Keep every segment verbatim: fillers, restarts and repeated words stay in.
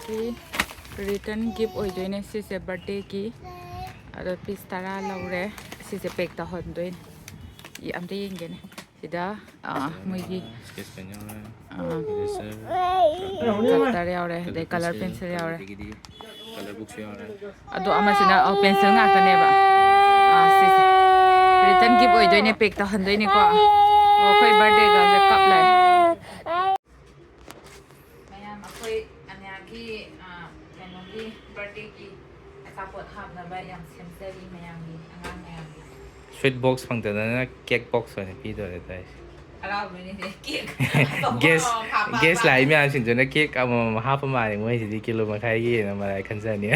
ꯒꯤ return gift ꯑꯣꯏꯗꯣꯏꯅꯦ ꯁꯤꯁꯦ, birthday ꯒꯤ꯫ ꯑꯗꯣ piece ꯇꯔꯥ ꯂꯧꯔꯦ꯫ ꯁꯤꯁꯦ pack ꯇꯧꯍꯟꯗꯣꯏꯅꯦ꯫ ꯏ-, ꯑꯝꯇ ꯌꯦꯡꯒꯦꯅꯦ꯫ ꯁꯤꯗ, ꯑ, ꯃꯣꯏꯒꯤ, sketch pen ꯌꯥꯎꯔꯦ, ꯑ, eraser, cutter ꯌꯥꯎꯔꯦ, ꯑꯗꯩ colour pencil ꯌꯥꯎꯔꯦ꯫ ꯑꯗꯒꯤꯗꯤ colour book ꯁꯨ ꯌꯥꯎꯔꯦ꯫ ꯑꯗꯣ ꯑꯃꯁꯤꯅ, ꯑꯧ, pencil ꯉꯥꯛꯇꯅꯦꯕ꯫ ꯑ, ꯁꯤꯁꯦ return gift ꯑꯣꯏꯗꯣꯏꯅꯦ, pack ꯇꯧꯍꯟꯗꯣꯏꯅꯦꯀꯣ꯫ ꯑꯣ, ꯑꯩꯈꯣꯏ birthday girl ꯁꯦ ꯀꯞ ꯂꯩꯔꯦ꯫ ꯃꯌꯥꯝ ꯑꯩꯈꯣꯏ ꯑꯅꯤꯌꯥꯒꯤ, ꯑ, ꯀꯩꯅꯣꯒꯤ birthday ꯒꯤ ꯑꯆꯥꯄꯣꯠ ꯍꯥꯞꯅꯕ ꯌꯥꯝ ꯁꯦꯝꯖꯔꯤ ꯃꯌꯥꯝꯒꯤ, ꯑꯉꯥꯡ ꯃꯌꯥꯝꯒꯤ꯫ Sweet box ꯐꯪꯗꯗꯅ cake box ꯑꯣꯏꯅ ꯄꯤꯗꯣꯔꯦ ꯇꯧꯔꯤꯁꯦ꯫ ꯍꯔꯥꯎꯕꯅꯤꯅꯦ, cake ꯑꯆꯧꯕ guest, ꯑꯃꯃꯝ ꯍꯥꯞꯄꯛꯑꯕ꯫ Guest ꯂꯥꯛꯏ ꯃꯌꯥꯝꯁꯤꯡꯗꯨꯅ cake ꯑꯃꯃꯝ ꯍꯥꯞꯄ ꯃꯥꯜꯂꯦ, ꯃꯣꯏꯁꯤꯗꯤ ꯀꯤꯂꯣ ꯃꯈꯥꯏꯒꯤ ꯍꯦꯟꯅ ꯃꯔꯥꯏ ꯈꯟꯖꯅꯤ꯫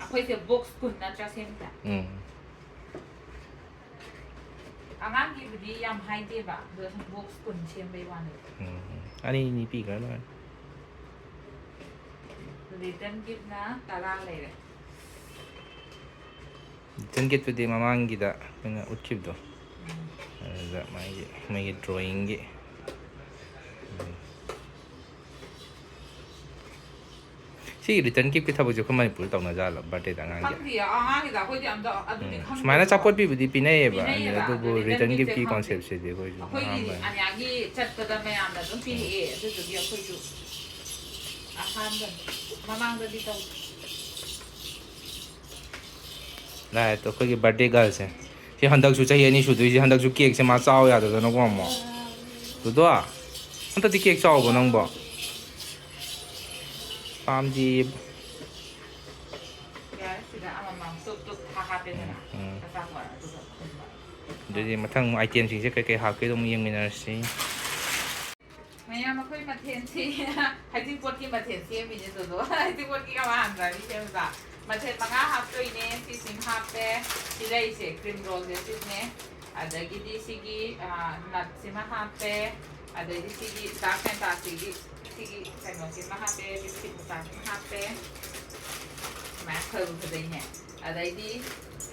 ꯑꯩꯈꯣꯏꯁꯦ box ꯀꯨꯟ ꯅꯠꯇ꯭ꯔꯥ ꯁꯦꯝꯃꯤꯁꯦ? ꯎꯝ꯫ ꯑꯉꯥꯡꯒꯤꯕꯨꯗꯤ ꯌꯥꯝ ꯍꯥꯏꯗꯦꯕ, ꯑꯗꯣ ꯁꯨꯝ box ꯀꯨꯟ ꯁꯦꯝꯕꯩ ꯋꯥꯅꯦꯕ꯫ ꯎꯝ, ꯎꯝ꯫ ꯑꯅꯤ ꯑꯅꯤ ꯄꯤꯈ꯭ꯔ ꯂꯣꯏꯔꯦ꯫ Return gift ꯅ ꯇꯔꯥ ꯂꯩꯔꯦ꯫ Return gift ꯇꯨꯗꯤ ꯃꯃꯥꯡꯒꯤꯗ ꯑꯩꯈꯣꯏꯅ ꯎꯠꯈꯤꯕꯗꯣ, ꯎꯝ꯫ ꯑꯗꯨꯗ ꯃꯥꯒꯤ, ꯃꯣꯏꯒꯤ drawing ꯒꯤ꯫ ꯎꯝ꯫ ꯁꯤꯒꯤ return gift ꯀꯤ ꯊꯕꯛꯁꯦ ꯑꯩꯈꯣꯏ ꯃꯅꯤꯄꯨꯔꯗ ꯇꯧꯅꯖꯥꯠꯂꯣ, birthday ꯗ ꯑꯉꯥꯡꯒꯤ? ꯈꯪꯗꯤꯌꯦ, ꯑꯉꯥꯡꯒꯤꯗ ꯑꯩꯈꯣꯏꯗꯤ ꯑꯝꯇ ꯑꯗꯨꯗꯤ ꯎꯝ, ꯈꯪꯗꯦꯕꯀꯣ꯫ ꯁꯨꯃꯥꯏꯅ ꯑꯆꯥꯄꯣꯠ ꯄꯤꯕꯗꯤ ꯄꯤꯅꯩꯌꯦꯕ, ꯄꯤꯅꯩꯌꯦꯕ, ꯑꯗꯨꯕꯨ ꯑꯗꯨ return return gift gift ꯁꯦ ꯀꯤ ꯈꯪꯗꯦ꯫ Concept ꯁꯤꯗꯤ ꯑꯩꯈꯣꯏꯁꯨ ꯑꯩꯈꯣꯏꯒꯤ ꯑꯍꯥꯟꯕꯅꯤ꯫ ꯑꯅꯤꯌꯥꯒꯤ ꯆꯠꯄꯗ ꯃꯌꯥꯝꯅ ꯑꯗꯨꯝ ꯎꯝ꯫ ꯄꯤꯔꯛꯑꯦ, ꯑꯗꯨꯗꯨꯒꯤ ꯑꯩꯈꯣꯏꯁꯨ ꯑꯍꯥꯟꯕꯅꯤ꯫ ꯃꯃꯥꯡꯗꯗꯤ ꯇꯧꯗꯦ꯫ ꯂꯥꯛꯑꯦ ꯇꯣ, ꯑꯩꯈꯣꯏꯒꯤ birthday girl ꯁꯦ꯫ ꯁꯤ ꯍꯟꯗꯛꯁꯨ ꯆꯍꯤ ꯑꯅꯤ ꯁꯨꯗꯣꯏꯁꯦ, ꯍꯟꯗꯛꯁꯨ cake ꯁꯦ ꯃꯥ ꯆꯥꯎ ꯌꯥꯗꯗꯅꯀꯣ ꯑꯃꯨꯛ꯫ ꯗꯨꯗꯣ, ꯍꯟꯗꯛꯇꯤ cake ꯆꯥꯎꯕ ꯅꯪꯕꯣ? ꯄꯥꯝꯗꯤ꯫ ꯌꯥꯔꯦ, ꯁꯤꯗ ꯑꯃꯃꯝ ꯇꯨꯞ ꯇꯨꯞ ꯊꯥ ꯍꯥꯞꯄꯦꯗꯅ꯫ ꯎꯝ, ꯎꯝ꯫ ꯑꯆꯥꯄꯣꯠ ꯑꯗꯨꯒ ꯈꯨꯝꯕ꯫ ꯑꯗꯨꯗꯤ ꯃꯊꯪ item ꯁꯤꯡꯁꯦ ꯀꯩꯀꯩ ꯍꯥꯞꯀꯦꯗꯣ ꯑꯃꯨꯛ ꯌꯦꯡꯃꯤꯟꯅꯔꯁꯤ꯫ ꯃꯌꯥꯝ, ꯑꯩꯈꯣꯏ ꯃꯊꯦꯜꯁꯤ ꯍꯩꯖꯤꯡꯄꯣꯠꯀꯤ ꯃꯊꯦꯜ ꯁꯦꯝꯃꯤꯅꯦ ꯑꯗꯨꯗꯣ꯫ ꯍꯩꯖꯤꯡꯄꯣꯠꯀꯤ ꯀꯃꯥꯟ ꯍꯥꯟꯈ꯭ꯔꯅꯤ ꯁꯦꯝꯕ꯫ ꯃꯊꯦꯜ ꯃꯉꯥ ꯍꯥꯞꯇꯣꯏꯅꯦ꯫ ꯁꯤꯁꯤꯃ ꯍꯥꯞꯄꯦ꯫ ꯁꯤ ꯂꯩꯔꯤꯁꯦ cream roll ꯁꯦ ꯁꯤꯅꯦ꯫ ꯑꯗꯒꯤꯗꯤ ꯁꯤꯒꯤ, ꯑ, nut ꯁꯤꯃ ꯍꯥꯞꯄꯦ꯫ ꯑꯗꯩꯗꯤ ꯁꯤꯒꯤ dark fantasy ꯒꯤ ꯁꯤꯒꯤ ꯀꯩꯅꯣꯁꯤꯃ ꯍꯥꯞꯄꯦ, biscuit ꯃꯆꯥꯁꯤꯃ ꯍꯥꯞꯄꯦ꯫ ꯁꯨꯃꯥꯏꯅ ꯐꯕꯨ ꯐꯖꯩꯅꯦ꯫ ꯑꯗꯩꯗꯤ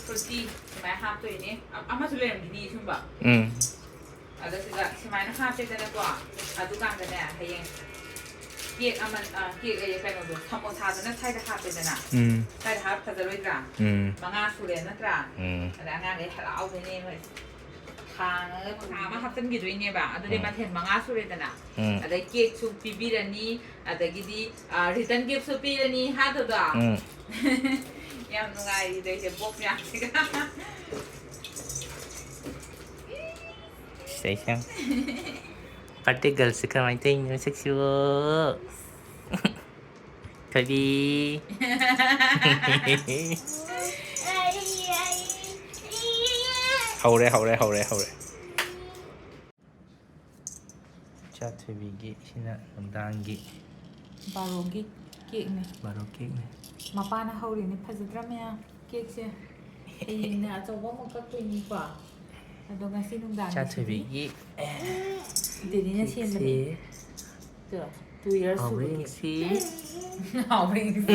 Fruity ꯁꯨꯃꯥꯏꯅ ꯍꯥꯞꯇꯣꯏꯅꯦ꯫ ꯑ-, ꯑꯃꯁꯨ ꯂꯩꯔꯝꯈꯤꯅꯤ ꯁꯨꯝꯕ꯫ ꯎꯝ꯫ ꯑꯗꯨꯒ ꯁꯤꯗ ꯁꯨꯃꯥꯏꯅ ꯍꯥꯞꯄꯦꯗꯅꯀꯣ꯫ ꯑꯗꯨꯀꯥꯟꯗꯅꯦ, ꯍꯌꯦꯡ ꯀꯦꯛ ꯑꯃ, ꯑ, ꯀꯦꯛ ꯑꯌꯦ, ꯀꯩꯅꯣꯗꯣ, ꯁꯃꯣꯁꯥꯗꯨꯅ ꯁ꯭ꯋꯥꯏꯗ ꯍꯥꯞꯄꯦꯗꯅ꯫ ꯎꯝ꯫ ꯁ꯭ꯋꯥꯏꯗ ꯍꯥꯞ ꯐꯖꯔꯣꯏꯗ꯭ꯔꯥ? ꯎꯝ꯫ ꯃꯉꯥ ꯁꯨꯔꯦ ꯅꯠꯇ꯭ꯔꯥ? ꯎꯝ꯫ ꯑꯗ ꯑꯉꯥꯡꯈꯩ ꯍꯔꯥꯎꯗꯣꯏꯅꯦ ꯃꯣꯏ꯫ ꯊꯥꯡꯉꯒ ꯃꯈꯥ ꯑꯃ ꯍꯥꯞꯆꯤꯟꯈꯤꯗꯣꯏꯅꯦꯕ꯫ ꯑꯗꯨꯗꯤ ꯎꯝ꯫ ꯃꯊꯦꯜ ꯃꯉꯥ ꯁꯨꯔꯦꯗꯅ꯫ ꯎꯝ꯫ ꯑꯗꯩ ꯀꯦꯛꯁꯨ ꯄꯤꯕꯤꯔꯅꯤ, ꯑꯗꯒꯤꯗꯤ, ꯑ, return giftꯁꯨ ꯄꯤꯔꯅꯤ, ꯍꯥ, ꯊꯣꯏꯗꯣ? ꯎꯝ꯫ ꯌꯥꯝ ꯅꯨꯡꯉꯥꯏꯔꯤꯗ ꯑꯩꯁꯦ, ꯕꯣꯛ ꯃꯌꯥꯝꯁꯤꯒ꯫ ꯁꯤꯗꯩꯁꯤꯗ꯫ Party girlꯁꯦ ꯀꯃꯥꯏꯅ ꯇꯧꯔꯤꯅꯣ ꯁꯛꯁꯤꯕꯣ? ꯊꯣꯏꯕꯤ꯫ ꯍꯧꯔꯦ, ꯍꯧꯔꯦ, ꯍꯧꯔꯦ, ꯍꯧꯔꯦ꯫ ꯏꯆꯥ ꯊꯣꯏꯕꯤꯒꯤ ꯁꯤꯅ ꯅꯨꯡꯗꯥꯡꯒꯤ ꯕꯥꯔꯣꯒꯤ ꯀꯦꯛꯅꯦ꯫ ꯕꯥꯔꯣ ꯀꯦꯛꯅꯦ꯫ ꯃꯄꯥꯅ ꯍꯧꯔꯤꯅꯦ, ꯐꯖꯗ꯭ꯔꯥ ꯃꯌꯥꯝ? ꯀꯦꯛꯁꯦ ꯍꯌꯦꯡꯅꯦ ꯑꯆꯧꯕ ꯑꯃ ꯀꯛꯇꯣꯏꯅꯤꯀꯣ꯫ ꯑꯗꯣ ꯉꯁꯤ ꯅꯨꯡꯗꯥꯡꯒꯤ ꯏꯆꯥ ꯊꯣꯏꯕꯤꯒꯤ ꯗꯦꯗꯤꯅ ꯁꯦꯝꯕꯅꯦ꯫ ꯀꯦꯛꯁꯦ꯫ ꯇꯨ, two years ꯍꯥꯎꯕ꯭ꯔꯥ ꯁꯨꯕꯒꯤ꯫ ꯌꯦꯡꯁꯤ꯫ ꯍꯥꯎꯕ꯭ꯔꯥ ꯌꯦꯡꯁꯤ꯫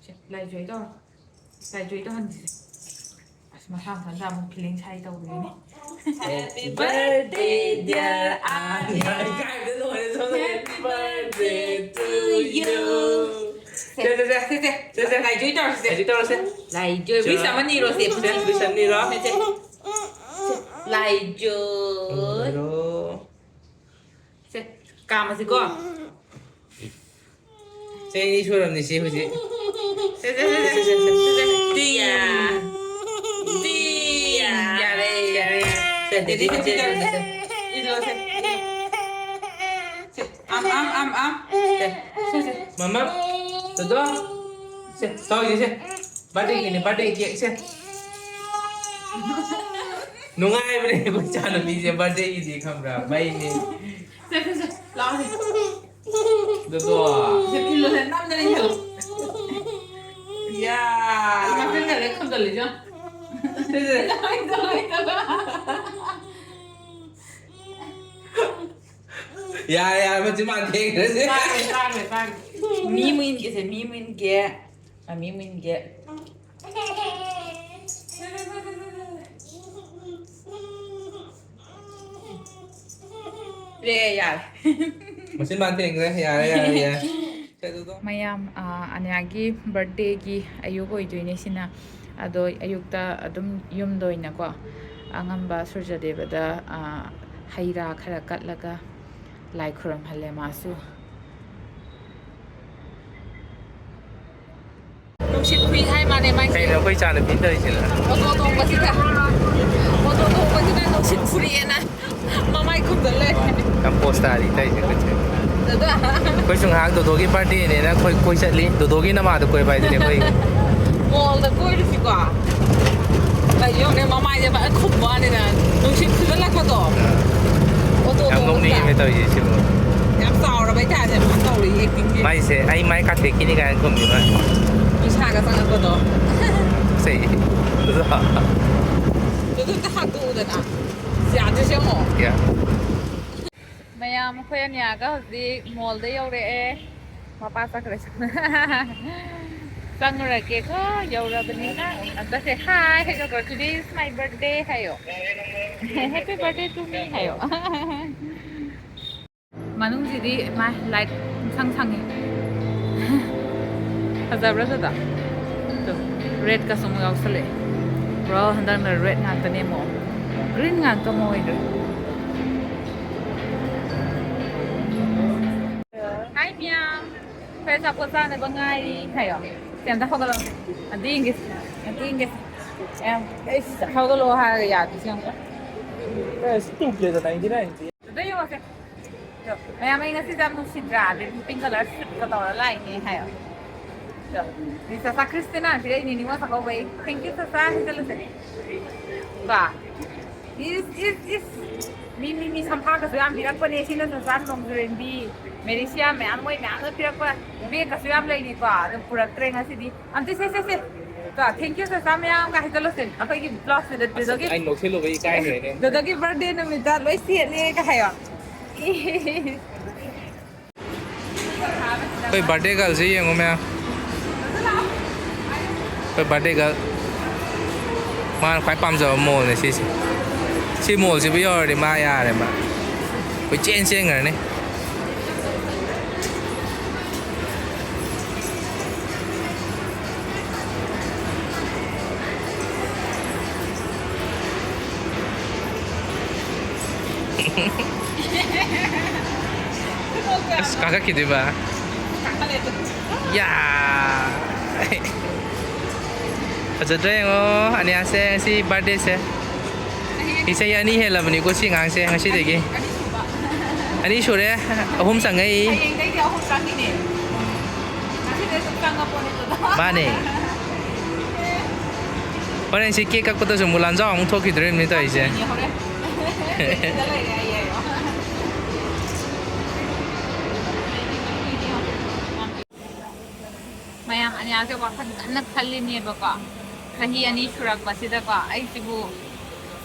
ꯁꯦ, ꯂꯥꯏꯖꯣꯏ ꯇꯧꯔꯣ꯫ ꯂꯥꯏꯖꯣꯏ ꯇꯧꯍꯟꯁꯤꯁꯦ꯫ ꯑꯁ, ꯃꯁꯥ ꯃꯊꯟꯇ ꯑꯃꯨꯛ feeling ꯁꯥꯏ ꯇꯧꯗꯣꯏꯅꯦ꯫ Happy birthday, dear Arya. ꯏꯀꯥꯏꯕꯗ ꯂꯣꯏꯔꯦ, ꯁꯣꯝꯗ꯫ Happy birthday to you꯫ ꯁꯦ, ꯁꯦ, ꯁꯦ, ꯁꯦ, ꯁꯦ, ꯁꯦ, ꯁꯦ, ꯂꯥꯏꯖꯣꯏ ꯇꯧꯔꯁꯦ꯫ ꯂꯥꯏꯖꯣꯏ ꯇꯧꯔꯁꯦ꯫ ꯂꯥꯏꯖꯣꯏ, wish ꯑꯃ ꯅꯤꯔꯣꯁꯦ꯫ Wish ꯑꯃ ꯅꯤꯔꯣ꯫ ꯁꯦ, ꯁꯦ꯫ ꯁꯦ, ꯂꯥꯏꯖꯣꯏ꯫ ꯅꯤꯔꯣ꯫ ꯁꯦ, ꯀꯥꯝꯃꯁꯤꯀꯣ꯫ ꯆꯍꯤ ꯁꯨꯔꯝꯅꯤ ꯁꯤ ꯍꯧꯖꯤꯛ꯫ ꯁꯦ, ꯁꯦ, ꯁꯦ, ꯁꯦ, ꯁꯦ, ꯁꯦ, ꯁꯦ, ꯁꯦ꯫ ꯇꯤꯌꯥ꯫ ꯇꯤꯌꯥ꯫ ꯌꯥꯔꯦ, ꯌꯥꯔꯦ, ꯌꯥꯔꯦ꯫ ꯁꯦ, ꯗꯦꯗꯤ ꯁꯦ, ꯁꯦ, ꯁꯦ, ꯁꯦ꯫ ꯏꯜꯂꯣ, ꯁꯦ, ꯏꯜꯂꯣ꯫ ꯁꯦ, ꯑꯝ, ꯑꯝ, ꯑꯝ, ꯑꯝ꯫ ꯁꯦ, ꯁꯦ, ꯁꯦ꯫ ꯃꯃꯥ, ꯗꯣꯗꯣ꯫ ꯁꯦ, ꯇꯧꯔꯤꯁꯦ, ꯁꯦ꯫ Birthdayꯒꯤꯅꯦ, birthday cake ꯁꯦ꯫ ꯅꯨꯡꯉꯥꯏꯕꯅꯦ ꯑꯩꯈꯣꯏ ꯏꯆꯥꯅꯨꯄꯤꯁꯦ, birthdayꯒꯤꯗꯤ ꯈꯪꯕ꯭ꯔꯥ? ꯃꯩꯅꯦ꯫ ꯁꯦ, ꯁꯦ, ꯁꯦ, ꯂꯥꯛꯑꯣ ꯁꯦ꯫ ꯑꯗꯨꯗꯣ꯫ ꯁꯦ, ꯏꯜꯂꯣ ꯁꯦ, ꯅꯝꯗꯅ ꯏꯜꯂꯣ꯫ ꯌꯥ꯫ ꯃꯈꯜ ꯈꯔ ꯈꯝꯖꯜꯂꯤꯁꯦ꯫ ꯁꯦ, ꯁꯦ꯫ ꯏꯜꯂꯣ, ꯏꯜꯂꯣ, ꯏꯜꯂꯣ꯫ ꯌꯥꯔꯦ, ꯌꯥꯔꯦ, ꯃꯆꯤꯟ ꯃꯥꯟ ꯊꯦꯡꯈ꯭ꯔꯦ ꯁꯦ꯫ ꯆꯥꯈ꯭ꯔꯦ, ꯆꯥꯈ꯭ꯔꯦ, ꯆꯥꯈ꯭ꯔꯦ꯫ ꯃꯤ ꯑꯃꯨꯛ ꯏꯟꯒꯦꯁꯦ, ꯃꯤ ꯑꯃꯨꯛ ꯏꯟꯒꯦ꯫ ꯑ, ꯃꯤ ꯑꯃꯨꯛ ꯏꯟꯒꯦ꯫ ꯌꯥꯔꯦ, ꯌꯥꯔꯦ꯫ ꯃꯆꯤꯟ ꯕꯥꯟ ꯊꯦꯡꯈ꯭ꯔꯦ꯫ ꯌꯥꯔꯦ, ꯌꯥꯔꯦ, ꯌꯥꯔꯦ꯫ ꯁꯦ, ꯑꯗꯨꯗꯣ꯫ ꯃꯌꯥꯝ, ꯑ, ꯑꯅꯤꯌꯥꯒꯤ birthday ꯒꯤ ꯑꯌꯨꯛ ꯑꯣꯏꯗꯣꯏꯅꯦ ꯁꯤꯅ꯫ ꯑꯗꯣ ꯑꯌꯨꯛꯇ ꯑꯗꯨꯝ ꯌꯨꯝꯗ ꯑꯣꯏꯅꯀꯣ, ꯑꯉꯝꯕ ꯁꯨꯔꯖꯗꯦꯕꯗ, ꯑ, ꯍꯩ ꯔꯥ ꯈꯔ ꯀꯠꯂꯒ ꯂꯥꯏ ꯈꯨꯔꯨꯝꯍꯜꯂꯦ ꯃꯥꯁꯨ꯫ ꯅꯨꯡꯁꯤꯠ ꯐꯨꯏ ꯍꯥꯏ ꯃꯥꯅꯦ ꯃꯥꯏꯁꯦ꯫ ꯀꯩꯅꯣ ꯑꯩꯈꯣꯏ ꯏꯆꯥꯅꯨꯄꯤꯅ ꯇꯧꯔꯤꯁꯤꯅ? ꯑꯣꯇꯣ ꯇꯣꯡꯕꯁꯤꯗ, ꯑꯣꯇꯣ ꯇꯣꯡꯕꯁꯤꯗ ꯅꯨꯡꯁꯤꯠ ꯐꯨꯔꯛꯑꯦꯅ ꯃꯃꯥꯏ ꯈꯨꯝꯖꯜ ꯂꯩ꯫ ꯌꯥꯝ ꯄꯣꯁ ꯇꯥꯔꯤ ꯇꯧꯔꯤꯁꯦ ꯑꯩꯈꯣꯏꯁꯦ꯫ ꯗꯗꯥ꯫ ꯑꯩꯈꯣꯏꯁꯨ ꯉꯥꯏꯍꯥꯛ ꯗꯣꯗꯣꯒꯤ birthday ꯅꯦꯅ ꯑꯩꯈꯣꯏ ꯀꯣꯏ ꯆꯠꯂꯤ꯫ ꯗꯣꯗꯣꯒꯤ ꯅꯃꯥꯗ ꯀꯣꯏꯕ ꯍꯥꯏꯗꯨꯅꯤ ꯑꯩꯈꯣꯏ꯫ ꯃꯣꯜꯗ ꯀꯣꯏꯔꯨꯁꯤꯀꯣ꯫ ꯀꯩ ꯌꯦꯡꯉꯨꯅꯦ, ꯃꯃꯥꯏꯁꯦ ꯐꯖꯅ ꯈꯨꯝꯕ ꯋꯥꯅꯤꯗ, ꯅꯨꯡꯁꯤꯠ ꯐꯨꯖꯜꯂꯛꯄꯗꯣ꯫ ꯑꯣꯇꯣ ꯌꯥꯝ ꯇꯣꯡꯕꯁꯤꯗ꯫ ꯅꯣꯛꯅꯤꯡꯉꯦ ꯇꯧꯔꯤꯁꯦ ꯁꯤꯕꯨ꯫ ꯌꯥꯝ ꯆꯥꯎꯔꯕꯩ ꯇꯥꯏꯞꯅꯦ ꯃꯥ ꯇꯧꯔꯤ acting ꯁꯦ꯫ ꯃꯥꯏꯁꯦ ꯑꯩ ꯃꯥꯏ ꯀꯥꯊꯦꯛꯈꯤꯅꯤ ꯀꯥꯏꯅ ꯈꯨꯝꯃꯤ ꯃꯥ꯫ ꯄꯩꯁꯥꯒ ꯆꯪꯉꯛꯄꯗꯣ꯫ ꯁꯦ꯫ ꯑꯗꯨꯗꯣ ꯑꯝꯇ ꯍꯥꯡꯗꯣꯛꯎꯗꯅ꯫ ꯌꯥꯗ꯭ꯔꯤꯁꯦ ꯌꯦꯡꯉꯣ꯫ ꯌꯥ꯫ ꯃꯌꯥꯝ, ꯑꯩꯈꯣꯏ ꯑꯅꯤꯌꯥꯒ ꯍꯧꯖꯤꯛ ꯃꯣꯜꯗ ꯌꯧꯔꯛꯑꯦ꯫ ꯃꯄꯥ ꯆꯠꯈ꯭ꯔꯦ꯫ ꯆꯪꯉꯨꯔꯒꯦꯀꯣ, ꯌꯧꯔꯕꯅꯤꯅ꯫ ꯑꯝꯇ say hi ꯍꯥꯏꯗꯣꯛꯈ꯭ꯔꯣ, "Today is my birthday" ꯍꯥꯏꯌꯣ꯫ "Happy birthday to me" ꯍꯥꯏꯌꯣ꯫ ꯃꯅꯨꯡꯁꯤꯗꯤ ꯃꯥ light ꯄꯨꯡꯁꯪ ꯁꯪꯉꯤ꯫ ꯐꯖꯕ꯭ꯔꯥ ꯑꯗꯨꯗꯣ? ꯑꯗꯣ red ꯀꯁꯨ ꯑꯃꯨꯛ ꯌꯥꯎꯁꯜꯂꯛꯑꯦ꯫ ꯄꯨꯔꯥ ꯍꯟꯗꯛꯅ red ꯉꯥꯛꯇꯅꯦ ꯑꯃꯨꯛ꯫ Green ꯉꯥꯛꯇ ꯑꯃꯨꯛ ꯑꯣꯏꯈ꯭ꯔꯦ꯫ Hi ꯃꯌꯥꯝ꯫ ꯑꯩꯈꯣꯏ ꯑꯆꯥꯄꯣꯠ ꯆꯥꯅꯕ ꯉꯥꯏꯔꯤ ꯍꯥꯏꯌꯣ꯫ ꯁꯤ ꯑꯝꯇ ꯍꯧꯒꯠꯂꯛꯑꯣ꯫ ꯑꯝꯇ ꯌꯦꯡꯒꯦ꯫ ꯑꯝꯇ ꯌꯦꯡꯒꯦ꯫ ꯌꯥꯝ, ꯑꯩꯁ, ꯍꯧꯒꯠꯂꯛꯑꯣ ꯍꯥꯏꯔꯒ ꯌꯥꯗ꯭ꯔꯤꯁꯦ ꯌꯦꯡꯉꯨ꯫ ꯑꯦ, ꯁꯤ two K ꯗ ninety nine ꯗꯤ꯫ ꯑꯗꯨꯗ ꯌꯦꯡꯉꯣꯁꯦ꯫ ꯃꯌꯥꯝ, ꯑꯩ ꯉꯁꯤꯁꯦ ꯌꯥꯝ ꯅꯨꯡꯁꯤꯗ꯭ꯔꯥ? ꯑꯗꯩ pink colour suit ꯀ ꯇꯧꯔ ꯂꯥꯛꯏꯅꯦ ꯍꯥꯏꯌꯣ꯫ ꯆꯥꯆꯥ ꯀ꯭ꯔꯤꯁꯇꯤꯅꯥ ꯄꯤꯔꯛꯏꯅꯦ ꯅꯤꯉꯣꯜ ꯆꯥꯛꯀꯧꯕꯩ꯫ Thank you ꯆꯥꯆꯥ, ꯍꯦꯟꯖꯜꯂꯨꯁꯦ꯫ ꯀꯣ? ꯏꯁ, ꯏꯁ, ꯏꯁ꯫ ꯃꯤ, ꯃꯤ, ꯃꯤ ꯁꯝꯐꯥꯒꯁꯨ ꯌꯥꯝ ꯄꯤꯔꯛꯄꯅꯦ꯫ ꯁꯤꯅ ꯆꯥꯆꯥ ꯅꯣꯡꯖꯨꯔꯦꯟꯕꯤ, ꯃꯦꯔꯤꯁꯤꯌꯥ ꯃꯌꯥꯝ, ꯃꯣꯏ ꯃꯌꯥꯝꯅ ꯄꯤꯔꯛꯄ꯫ Bag ꯀꯁꯨ ꯌꯥꯝ ꯂꯩꯔꯤꯀꯣ꯫ ꯑꯗꯨ ꯄꯨꯔꯛꯇ꯭ꯔꯦ ꯉꯁꯤꯗꯤ꯫ ꯑꯝꯇ ꯁꯦ, ꯁꯦ, ꯁꯦ꯫ ꯀꯣ, thank you ꯆꯥꯆꯥ ꯃꯌꯥꯝꯒ ꯍꯥꯏꯖꯜꯂꯨꯁꯦ꯫ ꯑꯩꯈꯣꯏꯒꯤ vlog ꯁꯤꯗ ꯑꯁ, ꯗꯨꯗꯒꯤ, ꯑꯩ ꯅꯣꯛꯁꯤꯜꯂꯨꯕꯒꯤ ꯏꯀꯥꯏꯈ꯭ꯔꯦꯅꯦ꯫ ꯗꯨꯗꯒꯤ birthday ꯅꯨꯃꯤꯠꯇ ꯂꯣꯏ ꯁꯦꯠꯂꯦꯒ ꯍꯥꯏꯌꯣ꯫ ꯑꯩꯈꯣꯏ birthday girl ꯁꯤ ꯌꯦꯡꯉꯨ ꯃꯌꯥꯝ꯫ ꯑꯩꯈꯣꯏ birthday girl꯫ ꯃꯥꯅ ꯈ꯭ꯋꯥꯏ ꯄꯥꯝꯖꯕ mall ꯅꯦ ꯁꯤꯁꯦ꯫ ꯁꯤ mall ꯁꯤꯕꯨ ꯌꯧꯔꯗꯤ ꯃꯥ ꯌꯥꯔꯦ ꯃꯥ꯫ ꯀꯣꯏꯆꯦꯟ ꯆꯦꯟꯈ꯭ꯔꯅꯤ꯫ ꯑꯁ, ꯀꯥꯈꯠꯈꯤꯗꯣꯏꯕ꯫ ꯌꯥ! ꯐꯖꯗ꯭ꯔꯥ ꯌꯦꯡꯉꯣ, ꯑꯅꯤꯌꯥꯁꯦ ꯉꯁꯤ ꯕꯥꯔꯗꯦꯁꯦ꯫ ꯏꯁꯩ ꯑꯅꯤ ꯍꯦꯜꯂꯕꯅꯤꯀꯣ ꯁꯤ ꯑꯉꯥꯡꯁꯦ ꯉꯁꯤꯗꯒꯤ꯫ ꯑꯅꯤꯁꯨꯕ꯫ ꯑꯅꯤ ꯁꯨꯔꯦ, ꯑꯍꯨꯝ ꯆꯪꯉꯛꯏ꯫ ꯍꯌꯦꯡꯗꯩꯗꯤ ꯑꯍꯨꯝ ꯆꯪꯉꯤꯅꯦ꯫ ꯉꯁꯤꯗꯩ ꯁꯨꯝ ꯆꯪꯉꯛꯄꯅꯦ ꯑꯗꯨꯗ꯫ ꯃꯥꯅꯦ꯫ ꯍꯣꯔꯦꯟ ꯁꯤ ꯀꯦꯛ ꯀꯛꯄꯗꯁꯨ ꯑꯃꯨꯛ ꯂꯥꯟꯖꯥꯎ ꯑꯃꯨꯛ ꯊꯣꯛꯈꯤꯗꯣꯏꯔꯤꯕꯅꯤ ꯇꯧꯔꯤꯁꯦ꯫ ꯍꯣꯔꯦꯟ꯫ ꯁꯤꯗ ꯂꯩꯔꯦ ꯑꯩ꯫ ꯃꯌꯥꯝ ꯑꯅꯤꯌꯥꯁꯦ ꯋꯥꯈꯜ ꯀꯟꯅ ꯈꯜꯂꯤꯅꯦꯕꯀꯣ꯫ ꯆꯍꯤ ꯑꯅꯤ ꯁꯨꯔꯛꯄꯁꯤꯗꯀꯣ, ꯑꯩꯁꯤꯕꯨ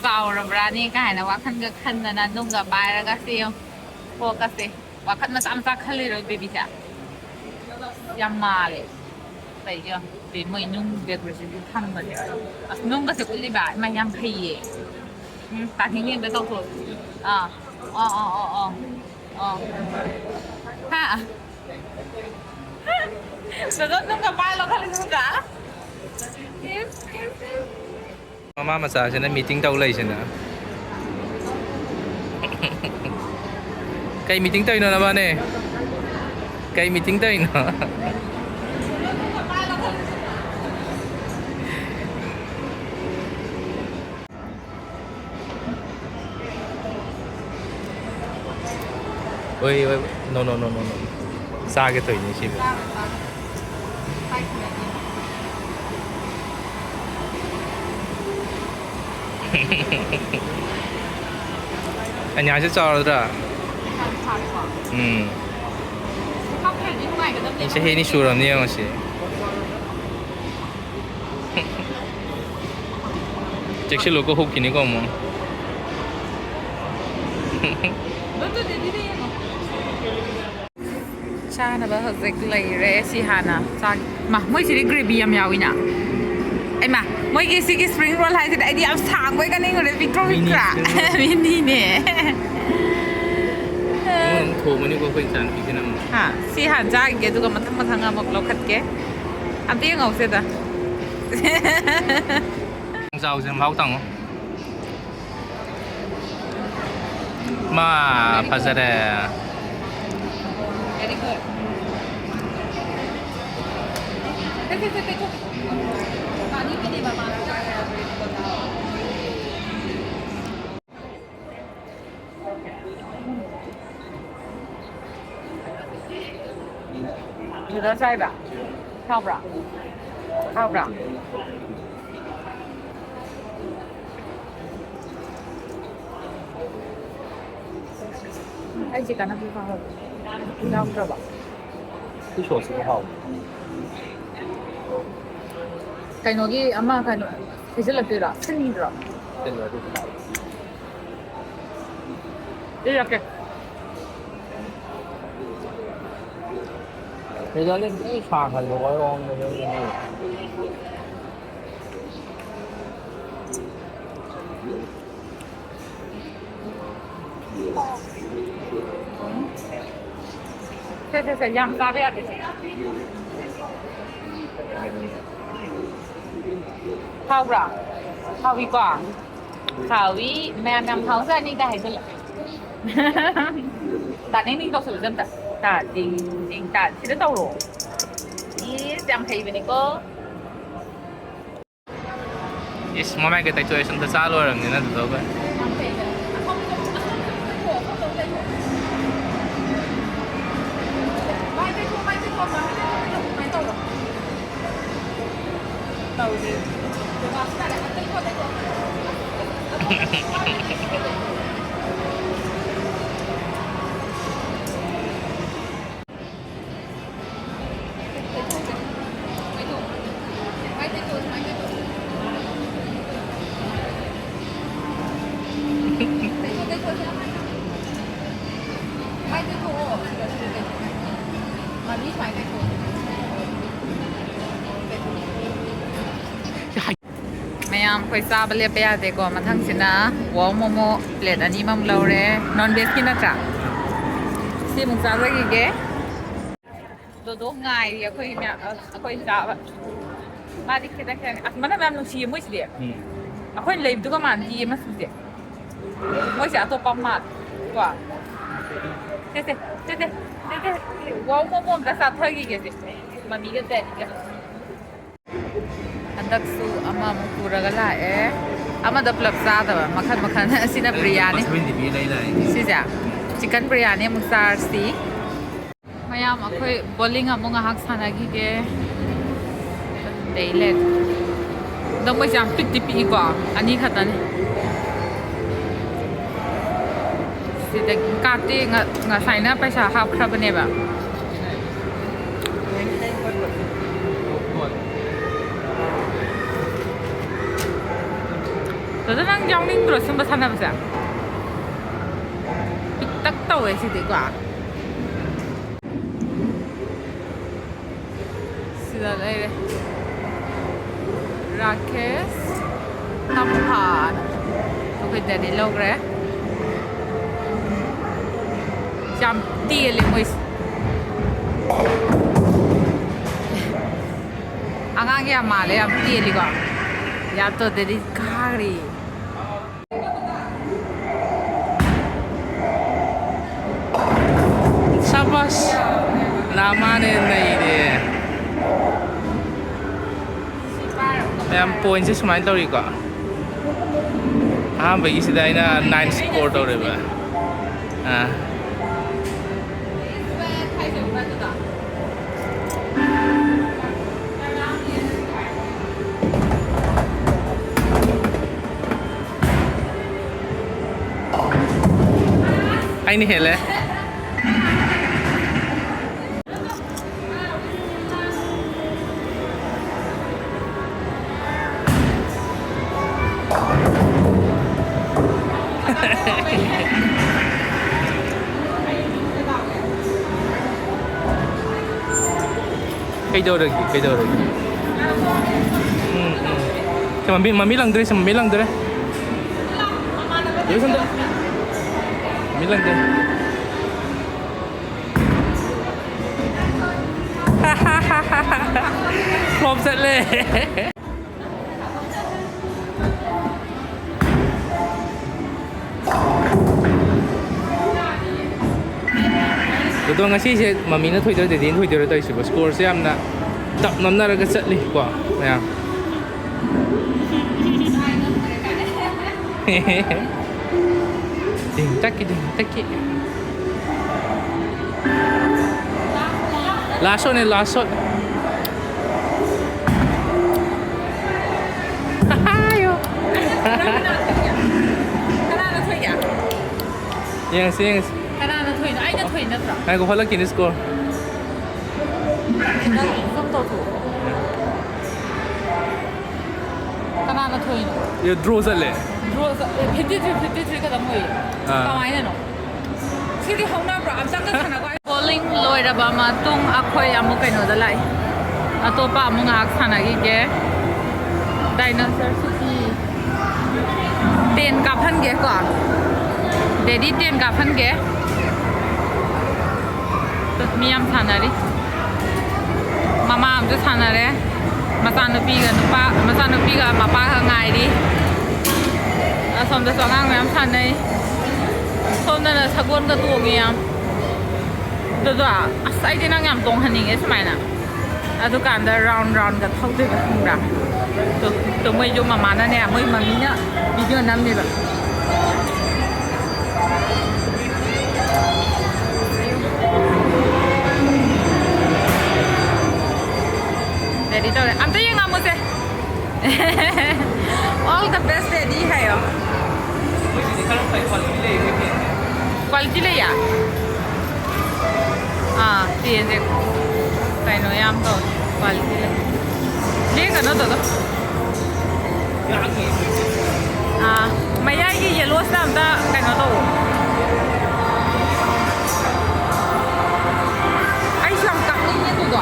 ꯆꯥꯎꯔꯕ꯭ꯔꯥꯅꯦ ꯀꯥꯏꯅ ꯋꯥꯈꯜꯒ ꯈꯟꯗꯅ ꯅꯨꯡꯒ ꯄꯥꯏꯔꯒ ꯁꯤ ꯌꯦꯡꯉꯨ꯫ ꯀꯣꯛꯀꯁꯦ ꯋꯥꯈꯜ ꯃꯆꯥ ꯃꯆꯥ ꯈꯜꯂꯤꯔꯣ ꯕꯦꯕꯤꯁꯦ? ꯌꯥꯝ ꯃꯥꯜꯂꯦ꯫ ꯀꯩꯒꯤ ꯌꯦꯡꯉꯨ, ꯃꯣꯏ ꯅꯨꯡ decorationꯁꯨ ꯊꯝꯕꯅꯦ꯫ ꯑꯁ, ꯅꯨꯡꯒꯁꯦ ꯎꯠꯂꯤꯕ? ꯏꯃꯥ, ꯌꯥꯝ ꯍꯩꯌꯦ꯫ ꯎꯝ, ꯇꯥꯊꯤꯡ ꯌꯦꯡꯗ ꯇꯧꯊꯣꯛ꯫ ꯑꯥ꯫ ꯑꯣ, ꯑꯣ, ꯑꯣ, ꯑꯣ꯫ ꯑꯣ꯫ ꯍꯥ? ꯗꯣꯗꯣꯟ ꯅꯨꯡꯒ ꯄꯥꯏ ꯂꯧꯈꯠꯂꯤꯗꯨꯒ? ꯏꯁ, ꯏꯁ, ꯏꯁ꯫ ꯃꯃꯥ ꯃꯆꯥꯁꯤꯅ meeting ꯇꯧ ꯂꯩꯁꯤꯅ꯫ ꯀꯩ meeting ꯇꯧꯔꯤꯅꯣ ꯅꯕꯥꯅꯦ? ꯀꯩ meeting ꯇꯧꯔꯤꯅꯣ? ꯍꯣꯏ, ꯍꯣꯏ꯫ No, no, no, no, no꯫ ꯆꯥꯒꯦ ꯇꯧꯔꯤꯅꯦ ꯁꯤꯕꯨ꯫ ꯑꯅꯤꯌꯥꯁꯦ ꯆꯥꯎꯔꯗ꯭ꯔꯥ? ꯎꯝ꯫ ꯆꯍꯤ ꯑꯅꯤ ꯁꯨꯔꯕꯅꯤ ꯌꯦꯡꯉꯣ ꯁꯤ꯫ ꯆꯦꯛꯁꯤꯜꯂꯨꯀꯣ, ꯍꯨꯛꯈꯤꯅꯤꯀꯣ ꯑꯃꯨꯛ꯫ ꯆꯥꯅꯕ ꯍꯧꯖꯤꯛ ꯂꯩꯔꯦ꯫ ꯁꯤ ꯍꯥꯟꯅ ꯆꯥꯒꯦ꯫ ꯃꯥ, ꯃꯣꯏꯁꯤꯗꯤ gravy ꯌꯥꯝ ꯌꯥꯎꯏꯅ꯫ ꯑꯩꯃꯥ, ꯃꯣꯏꯒꯤ ꯁꯤꯒꯤ spring roll ꯍꯥꯏꯁꯤꯗꯤ ꯑꯩꯗꯤ ꯌꯥꯝ ꯁꯥꯡꯕꯣꯏ ꯀꯅꯤꯡꯉꯨꯔꯦ꯫ ꯄꯤꯛꯇ꯭ꯔꯣ ꯄꯤꯛꯇ꯭ꯔꯥ? Mini spring roll꯫ Miniꯅꯦ꯫ ꯊꯣꯡꯉꯅꯤꯀꯣ ꯑꯩꯈꯣꯏ ꯏꯆꯥꯅꯨꯄꯤꯁꯤꯅ ꯑꯃꯨꯛ꯫ ꯍꯥ, ꯁꯤ ꯍꯥꯟꯅ ꯆꯥꯈꯤꯒꯦ, ꯑꯗꯨꯒ ꯃꯊꯪ ꯃꯊꯪ ꯑꯃꯨꯛ ꯂꯧꯈꯠꯀꯦ꯫ ꯑꯝꯇ ꯌꯦꯡꯍꯧꯁꯦꯗ꯫ ꯆꯥꯎꯁꯦ, ꯃꯍꯥꯎ ꯇꯪꯉꯣ꯫ ꯃꯥ, ꯐꯖꯔꯦ꯫ Very good. ꯁꯦ, ꯁꯦ, ꯁꯦ, ꯁꯦ, ꯁꯦ꯫ ꯄꯥꯅꯤ ꯄꯤꯅꯦ ꯃꯃꯥ꯫ ꯅꯨꯗꯜꯁ ꯍꯥꯏꯕ? ꯍꯥꯎꯕ꯭ꯔꯥ? ꯍꯥꯎꯕ꯭ꯔꯥ? ꯑꯩꯁꯦ ꯀꯥꯟꯅꯕ ꯈꯪꯍꯧꯗꯦ꯫ ꯌꯥꯎꯗ꯭ꯔꯕ? ꯁꯤ ꯁꯣꯁꯁꯤꯗꯤ ꯍꯥꯎꯕ꯫ ꯀꯩꯅꯣꯒꯤ ꯑꯃ ꯀꯩꯅꯣ ꯍꯩꯖꯤꯜꯂꯛꯇꯣꯏꯔꯣ? ꯁꯤꯟꯗ꯭ꯔꯣ? ꯁꯤꯟꯗ꯭ꯔꯣ, ꯑꯗꯨꯗꯤ ꯍꯥꯎꯕ꯫ ꯄꯤꯔꯛꯀꯦ꯫ ꯁꯤꯗꯗꯤ ꯂꯣꯏ ꯁꯥꯍꯜꯂꯣ, ꯍꯣꯏꯔꯣꯡꯗꯗꯤ꯫ ꯁꯦ, ꯁꯦ, ꯁꯦ, ꯌꯥꯝ ꯆꯥꯕ ꯌꯥꯗꯦ ꯁꯦ꯫ ꯍꯥꯎꯕ꯭ꯔꯥ? ꯍꯥꯎꯏꯀꯣ? ꯍꯥꯎꯏ, ꯃꯌꯥꯝ ꯌꯥꯝ ꯍꯥꯎꯖꯥꯅꯤꯗ ꯍꯥꯏꯖꯜꯂꯣ꯫ ꯇꯥꯅꯤꯡ ꯅꯤꯡ ꯇꯧꯁꯜꯂꯨꯁꯦ ꯑꯝꯇ꯫ ꯇꯥ ꯗꯤꯡ ꯗꯤꯡ ꯇꯥ꯫ ꯁꯤꯗ ꯇꯧꯔꯣ꯫ ꯏꯁ, ꯌꯥꯝ ꯍꯩꯕꯅꯤꯀꯣ꯫ ꯏꯁ, ꯃꯃꯥꯏꯒ ꯇꯩꯊꯣꯛꯑꯦ, ꯁꯣꯝꯗ ꯆꯥ ꯂꯣꯏꯔꯕꯅꯤꯅ ꯑꯗꯨꯗ ꯑꯩꯈꯣꯏ꯫ ꯌꯥꯝ ꯐꯩꯗ꯫ ꯑꯁꯣꯝ, ꯑꯁꯣꯝ, ꯑꯁꯣꯝ ꯇꯩꯊꯣꯛꯑꯣ, ꯑꯁꯣꯝ ꯇꯩꯊꯣꯛꯑꯣ꯫ ꯃꯥꯏ ꯇꯩꯊꯣꯛꯑꯣ, ꯃꯥꯏ ꯇꯩꯊꯣꯛꯑꯣ, ꯃꯥꯏ ꯇꯩꯊꯣꯛꯑꯣ, ꯑꯗꯨꯃꯥꯏꯅ ꯇꯧꯔꯣ꯫ ꯇꯧꯔꯤ꯫ ꯕꯕꯥꯁꯨ ꯇꯥꯔꯦ, ꯇꯩꯊꯣꯛꯑꯣ, ꯇꯩꯊꯣꯛꯑꯣ꯫ ꯃꯌꯥꯝ ꯑꯩꯈꯣꯏ ꯆꯥꯕ ꯂꯦꯞꯄ ꯌꯥꯗꯦꯀꯣ꯫ ꯃꯊꯪꯁꯤꯅ ꯋꯥꯎ ꯃꯣꯃꯣ ꯄ꯭ꯂꯦꯠ ꯑꯅꯤ ꯑꯃꯃꯨꯛ ꯂꯧꯔꯦ꯫ ꯅꯣꯟ ꯚꯦꯖꯀꯤ ꯅꯠꯇ꯭ꯔꯥ? ꯁꯤ ꯑꯃꯨꯛ ꯆꯥꯖꯈꯤꯒꯦ꯫ ꯗꯣꯗꯣ ꯉꯥꯏꯔꯤ ꯑꯩꯈꯣꯏ ꯃꯌꯥꯝ, ꯑꯩꯈꯣꯏ ꯆꯥꯕ꯫ ꯃꯥꯗꯤ ꯈꯤꯇꯪ ꯈꯤꯇꯪ꯫ ꯑꯁ, ꯃꯅꯝ ꯌꯥꯝ ꯅꯨꯡꯁꯤꯌꯦ ꯃꯣꯏꯁꯤꯗꯤ꯫ ꯎꯝ꯫ ꯑꯩꯈꯣꯏꯅ ꯂꯩꯕꯗꯨꯒ ꯃꯥꯟꯅꯗꯤꯌꯦ ꯃꯆꯨꯁꯦ꯫ ꯃꯣꯏꯁꯦ ꯑꯇꯣꯞꯄ ꯑꯃ ꯃꯥꯜꯂꯦ꯫ ꯀꯣ? ꯁꯦ, ꯁꯦ, ꯁꯦ, ꯁꯦ, ꯁꯦ, ꯁꯦ꯫ ꯋꯥꯎ ꯃꯣꯃꯣ ꯑꯝꯇ ꯆꯥꯊꯈꯤꯒꯦꯁꯦ꯫ ꯃꯃꯤꯒ ꯗꯦꯗꯤꯒ꯫ ꯍꯟꯗꯛꯁꯨ ꯑꯃꯃꯨꯛ ꯄꯨꯔꯒ ꯂꯥꯛꯑꯦ꯫ ꯑꯃꯗ ꯄꯨꯂꯞ ꯆꯥꯗꯕ꯫ ꯃꯈꯟ ꯃꯈꯟ꯫ ꯑꯁꯤꯅ ꯕꯤꯔꯌꯥꯅꯤ꯫ ꯂꯨꯄꯥ ꯁꯚꯦꯟꯇꯤ ꯄꯤ ꯂꯩ ꯂꯥꯛꯑꯦ꯫ ꯁꯤꯁꯦ ꯆꯤꯀꯟ ꯕꯤꯔꯌꯥꯅꯤ ꯑꯃꯨꯛ ꯆꯥꯔꯁꯤ꯫ ꯃꯌꯥꯝ ꯑꯩꯈꯣꯏ ꯕꯣꯂꯤꯡ ꯑꯃꯨꯛ ꯉꯥꯏꯍꯥꯛ ꯁꯥꯟꯅꯈꯤꯒꯦ꯫ ꯂꯩ ꯂꯩ꯫ ꯑꯗꯣ ꯃꯣꯏꯁꯦ ꯌꯥꯝ ꯄꯤꯛꯇꯤ ꯄꯤꯛꯏꯀꯣ꯫ ꯑꯅꯤ ꯈꯛꯇꯅꯤ꯫ ꯁꯤꯗꯒꯤ ꯀꯥꯔꯠꯇꯤ ꯉ-, ꯉꯁꯥꯏꯅ ꯄꯩꯁꯥ ꯍꯥꯞꯈ꯭ꯔꯕꯅꯦꯕ꯫ ꯗꯥꯗꯥ, ꯅꯪ ꯌꯥꯎꯅꯤꯡꯗ꯭ꯔꯣ ꯁꯨꯝꯕ ꯁꯥꯟꯅꯕꯁꯦ? ꯄꯤꯛꯇꯛ ꯇꯧꯋꯦ ꯁꯤꯗꯤꯀꯣ꯫ ꯁꯤꯗ ꯂꯩꯔꯦ꯫ ꯔꯥꯀꯦꯁ ꯇꯝꯐꯥ꯫ ꯑꯩꯈꯣꯏ ꯗꯦꯗꯤ ꯂꯧꯈ꯭ꯔꯦ꯫ ꯌꯥꯝ ꯇꯦꯜꯂꯦ ꯃꯣꯏꯁꯦ꯫ ꯑꯉꯥꯡꯒꯤ ꯌꯥꯝ ꯃꯥꯜꯂꯦ, ꯌꯥꯝ ꯇꯦꯜꯂꯤꯀꯣ꯫ ꯌꯥꯝ ꯇꯧꯗꯗꯤ ꯀꯥꯈ꯭ꯔꯦ꯫ ꯁꯕꯥꯁ! ꯂꯥꯃꯥꯅ ꯍꯦꯟꯅ ꯅꯩꯔꯦ꯫ ꯃꯌꯥꯝ ꯄꯣꯏꯟꯁꯦ ꯁꯨꯃꯥꯏꯅ ꯇꯧꯔꯤꯀꯣ꯫ ꯑꯍꯥꯟꯕꯒꯤꯁꯤꯗ ꯑꯩꯅ ꯅꯥꯏꯟ ꯁ꯭ꯀꯣꯔ ꯇꯧꯔꯦꯕ꯫ ꯑꯥ꯫ ꯑꯩꯅ ꯍꯦꯜꯂꯦ꯫ ꯀꯩꯗꯧꯔꯒꯦ? ꯀꯩꯗꯧꯔꯒꯦ? ꯎꯝ, ꯎꯝ꯫ ꯁꯦ, ꯃꯃꯤ, ꯃꯃꯤ ꯂꯪꯗ꯭ꯔꯦ, ꯁꯦ, ꯃꯃꯤ ꯂꯪꯗ꯭ꯔꯦ꯫ ꯌꯦꯡꯉꯨ ꯁꯣꯝꯗ꯫ ꯃꯃꯤ ꯂꯪꯗ꯭ꯔꯦ꯫ Flop ꯆꯠꯂꯦ꯫ ꯑꯗꯣ ꯉꯁꯤꯁꯦ ꯃꯃꯤꯅ ꯊꯣꯏꯗꯣꯏꯔ ꯗꯦꯗꯤꯅ ꯊꯣꯏꯗꯣꯏꯔ ꯇꯧꯔꯤꯁꯤꯕꯣ? Scoreꯁꯦ ꯌꯥꯝꯅ ꯇꯞ ꯅꯝꯅꯔꯒ ꯆꯠꯂꯤꯀꯣ ꯃꯌꯥꯝ꯫ ꯗꯤꯡ ꯇꯛꯀꯤ, ꯗꯤꯡ ꯇꯛꯀꯤ꯫ Last shotꯅꯦ, last shot꯫ ꯀꯅꯥꯅ ꯊꯣꯏꯒꯦ? ꯌꯦꯡꯉꯁꯤ, ꯌꯦꯡꯉꯁꯤ꯫ ꯀꯅꯥꯅ ꯊꯣꯏꯅꯣ? ꯑꯩꯅ ꯊꯣꯏ ꯅꯠꯇ꯭ꯔꯣ? ꯉꯥꯏꯈꯣ, ꯍꯣꯠꯂꯛꯈꯤꯅꯤ score꯫ ꯅꯪ zoom ꯇꯧꯊꯣꯛꯑꯣ꯫ ꯀꯅꯥꯅ ꯊꯣꯏꯅꯣ? ꯑꯦ, draw ꯆꯠꯂꯦ꯫ Draw ꯆꯠ-, ꯑꯦ, fifty three fifty three ꯈꯛꯇ ꯃꯣꯏ꯫ ꯑꯥ꯫ ꯀꯃꯥꯏꯅꯅꯣ? ꯁꯤꯗꯤ ꯍꯧꯅꯕ꯭ꯔꯣ? ꯑꯝꯇꯪꯒ ꯁꯥꯟꯅꯒꯣ꯫ Bowling ꯂꯣꯏꯔꯕ ꯃꯇꯨꯡ ꯑꯩꯈꯣꯏ ꯑꯃꯨꯛ ꯀꯩꯅꯣꯗ ꯂꯥꯛꯏ꯫ ꯑꯇꯣꯞꯄ ꯑꯃꯨꯛ ꯉꯥꯏꯍꯥꯛ ꯁꯥꯟꯅꯈꯤꯒꯦ꯫ Dinosaur City꯫ Ten ꯀꯥꯞꯍꯟꯒꯦꯀꯣ꯫ Daddy ten ꯀꯥꯞꯍꯟꯒꯦ꯫ ꯃꯤ ꯌꯥꯝ ꯁꯥꯟꯅꯔꯤ꯫ ꯃꯃꯥ ꯑꯃꯁꯨ ꯁꯥꯟꯅꯔꯦ꯫ ꯃꯆꯥꯅꯨꯄꯤꯒ ꯅꯨꯄꯥ, ꯃꯆꯥꯅꯨꯄꯤꯒ ꯃꯄꯥꯒ ꯉꯥꯏꯔꯤ꯫ ꯑꯁꯣꯝꯗꯁꯨ ꯑꯉꯥꯡ ꯃꯌꯥꯝ ꯁꯥꯟꯅꯩ꯫ ꯁꯣꯝꯗꯅ ꯁꯒꯣꯜꯒ ꯇꯣꯡꯉꯤ ꯌꯥꯝ꯫ ꯑꯗꯨꯗꯣ, ꯑꯁ, ꯑꯩꯗꯤ ꯅꯪ ꯌꯥꯝ ꯇꯣꯡꯍꯟꯅꯤꯡꯉꯦ ꯁꯨꯃꯥꯏꯅ꯫ ꯑꯗꯨꯀꯥꯟꯗ round roundꯒ ꯊꯧꯗꯣꯏꯕ, ꯈꯪꯕ꯭ꯔꯥ? ꯇꯣ, ꯇꯣ, ꯃꯣꯏꯁꯨ ꯃꯃꯥꯅꯅꯦ, ꯃꯣꯏ ꯃꯃꯤꯅ video ꯅꯝꯃꯦꯕ꯫ Ready ꯇꯧꯔꯦ꯫ ꯑꯝꯇ ꯌꯦꯡꯉꯝꯃꯨꯁꯦ꯫ All the best, Daddy ꯍꯥꯏꯌꯣ꯫ ꯃꯣꯏꯒꯤꯗꯤ ꯈꯔ ꯐꯩ, quality ꯂꯩ, ꯃꯣꯏꯒꯤ꯫ Quality ꯂꯩꯌꯦ? ꯑꯥ, ꯆꯦꯁꯦ ꯀꯩꯅꯣ ꯌꯥꯝ ꯇꯧꯋꯦ, quality ꯂꯩ꯫ ꯆꯦ, ꯀꯩꯅꯣ ꯇꯧꯗꯣ꯫ ꯌꯥꯝꯃꯤ꯫ ꯑꯥ, ꯃꯌꯥꯏꯒꯤ yellowꯁꯤꯅ ꯑꯝꯇ ꯀꯩꯅꯣ ꯇꯧ꯫ ꯑꯩꯁꯨ ꯌꯥꯝ ꯀꯥꯞꯅꯤꯡꯉꯦ ꯑꯗꯨꯗꯣ꯫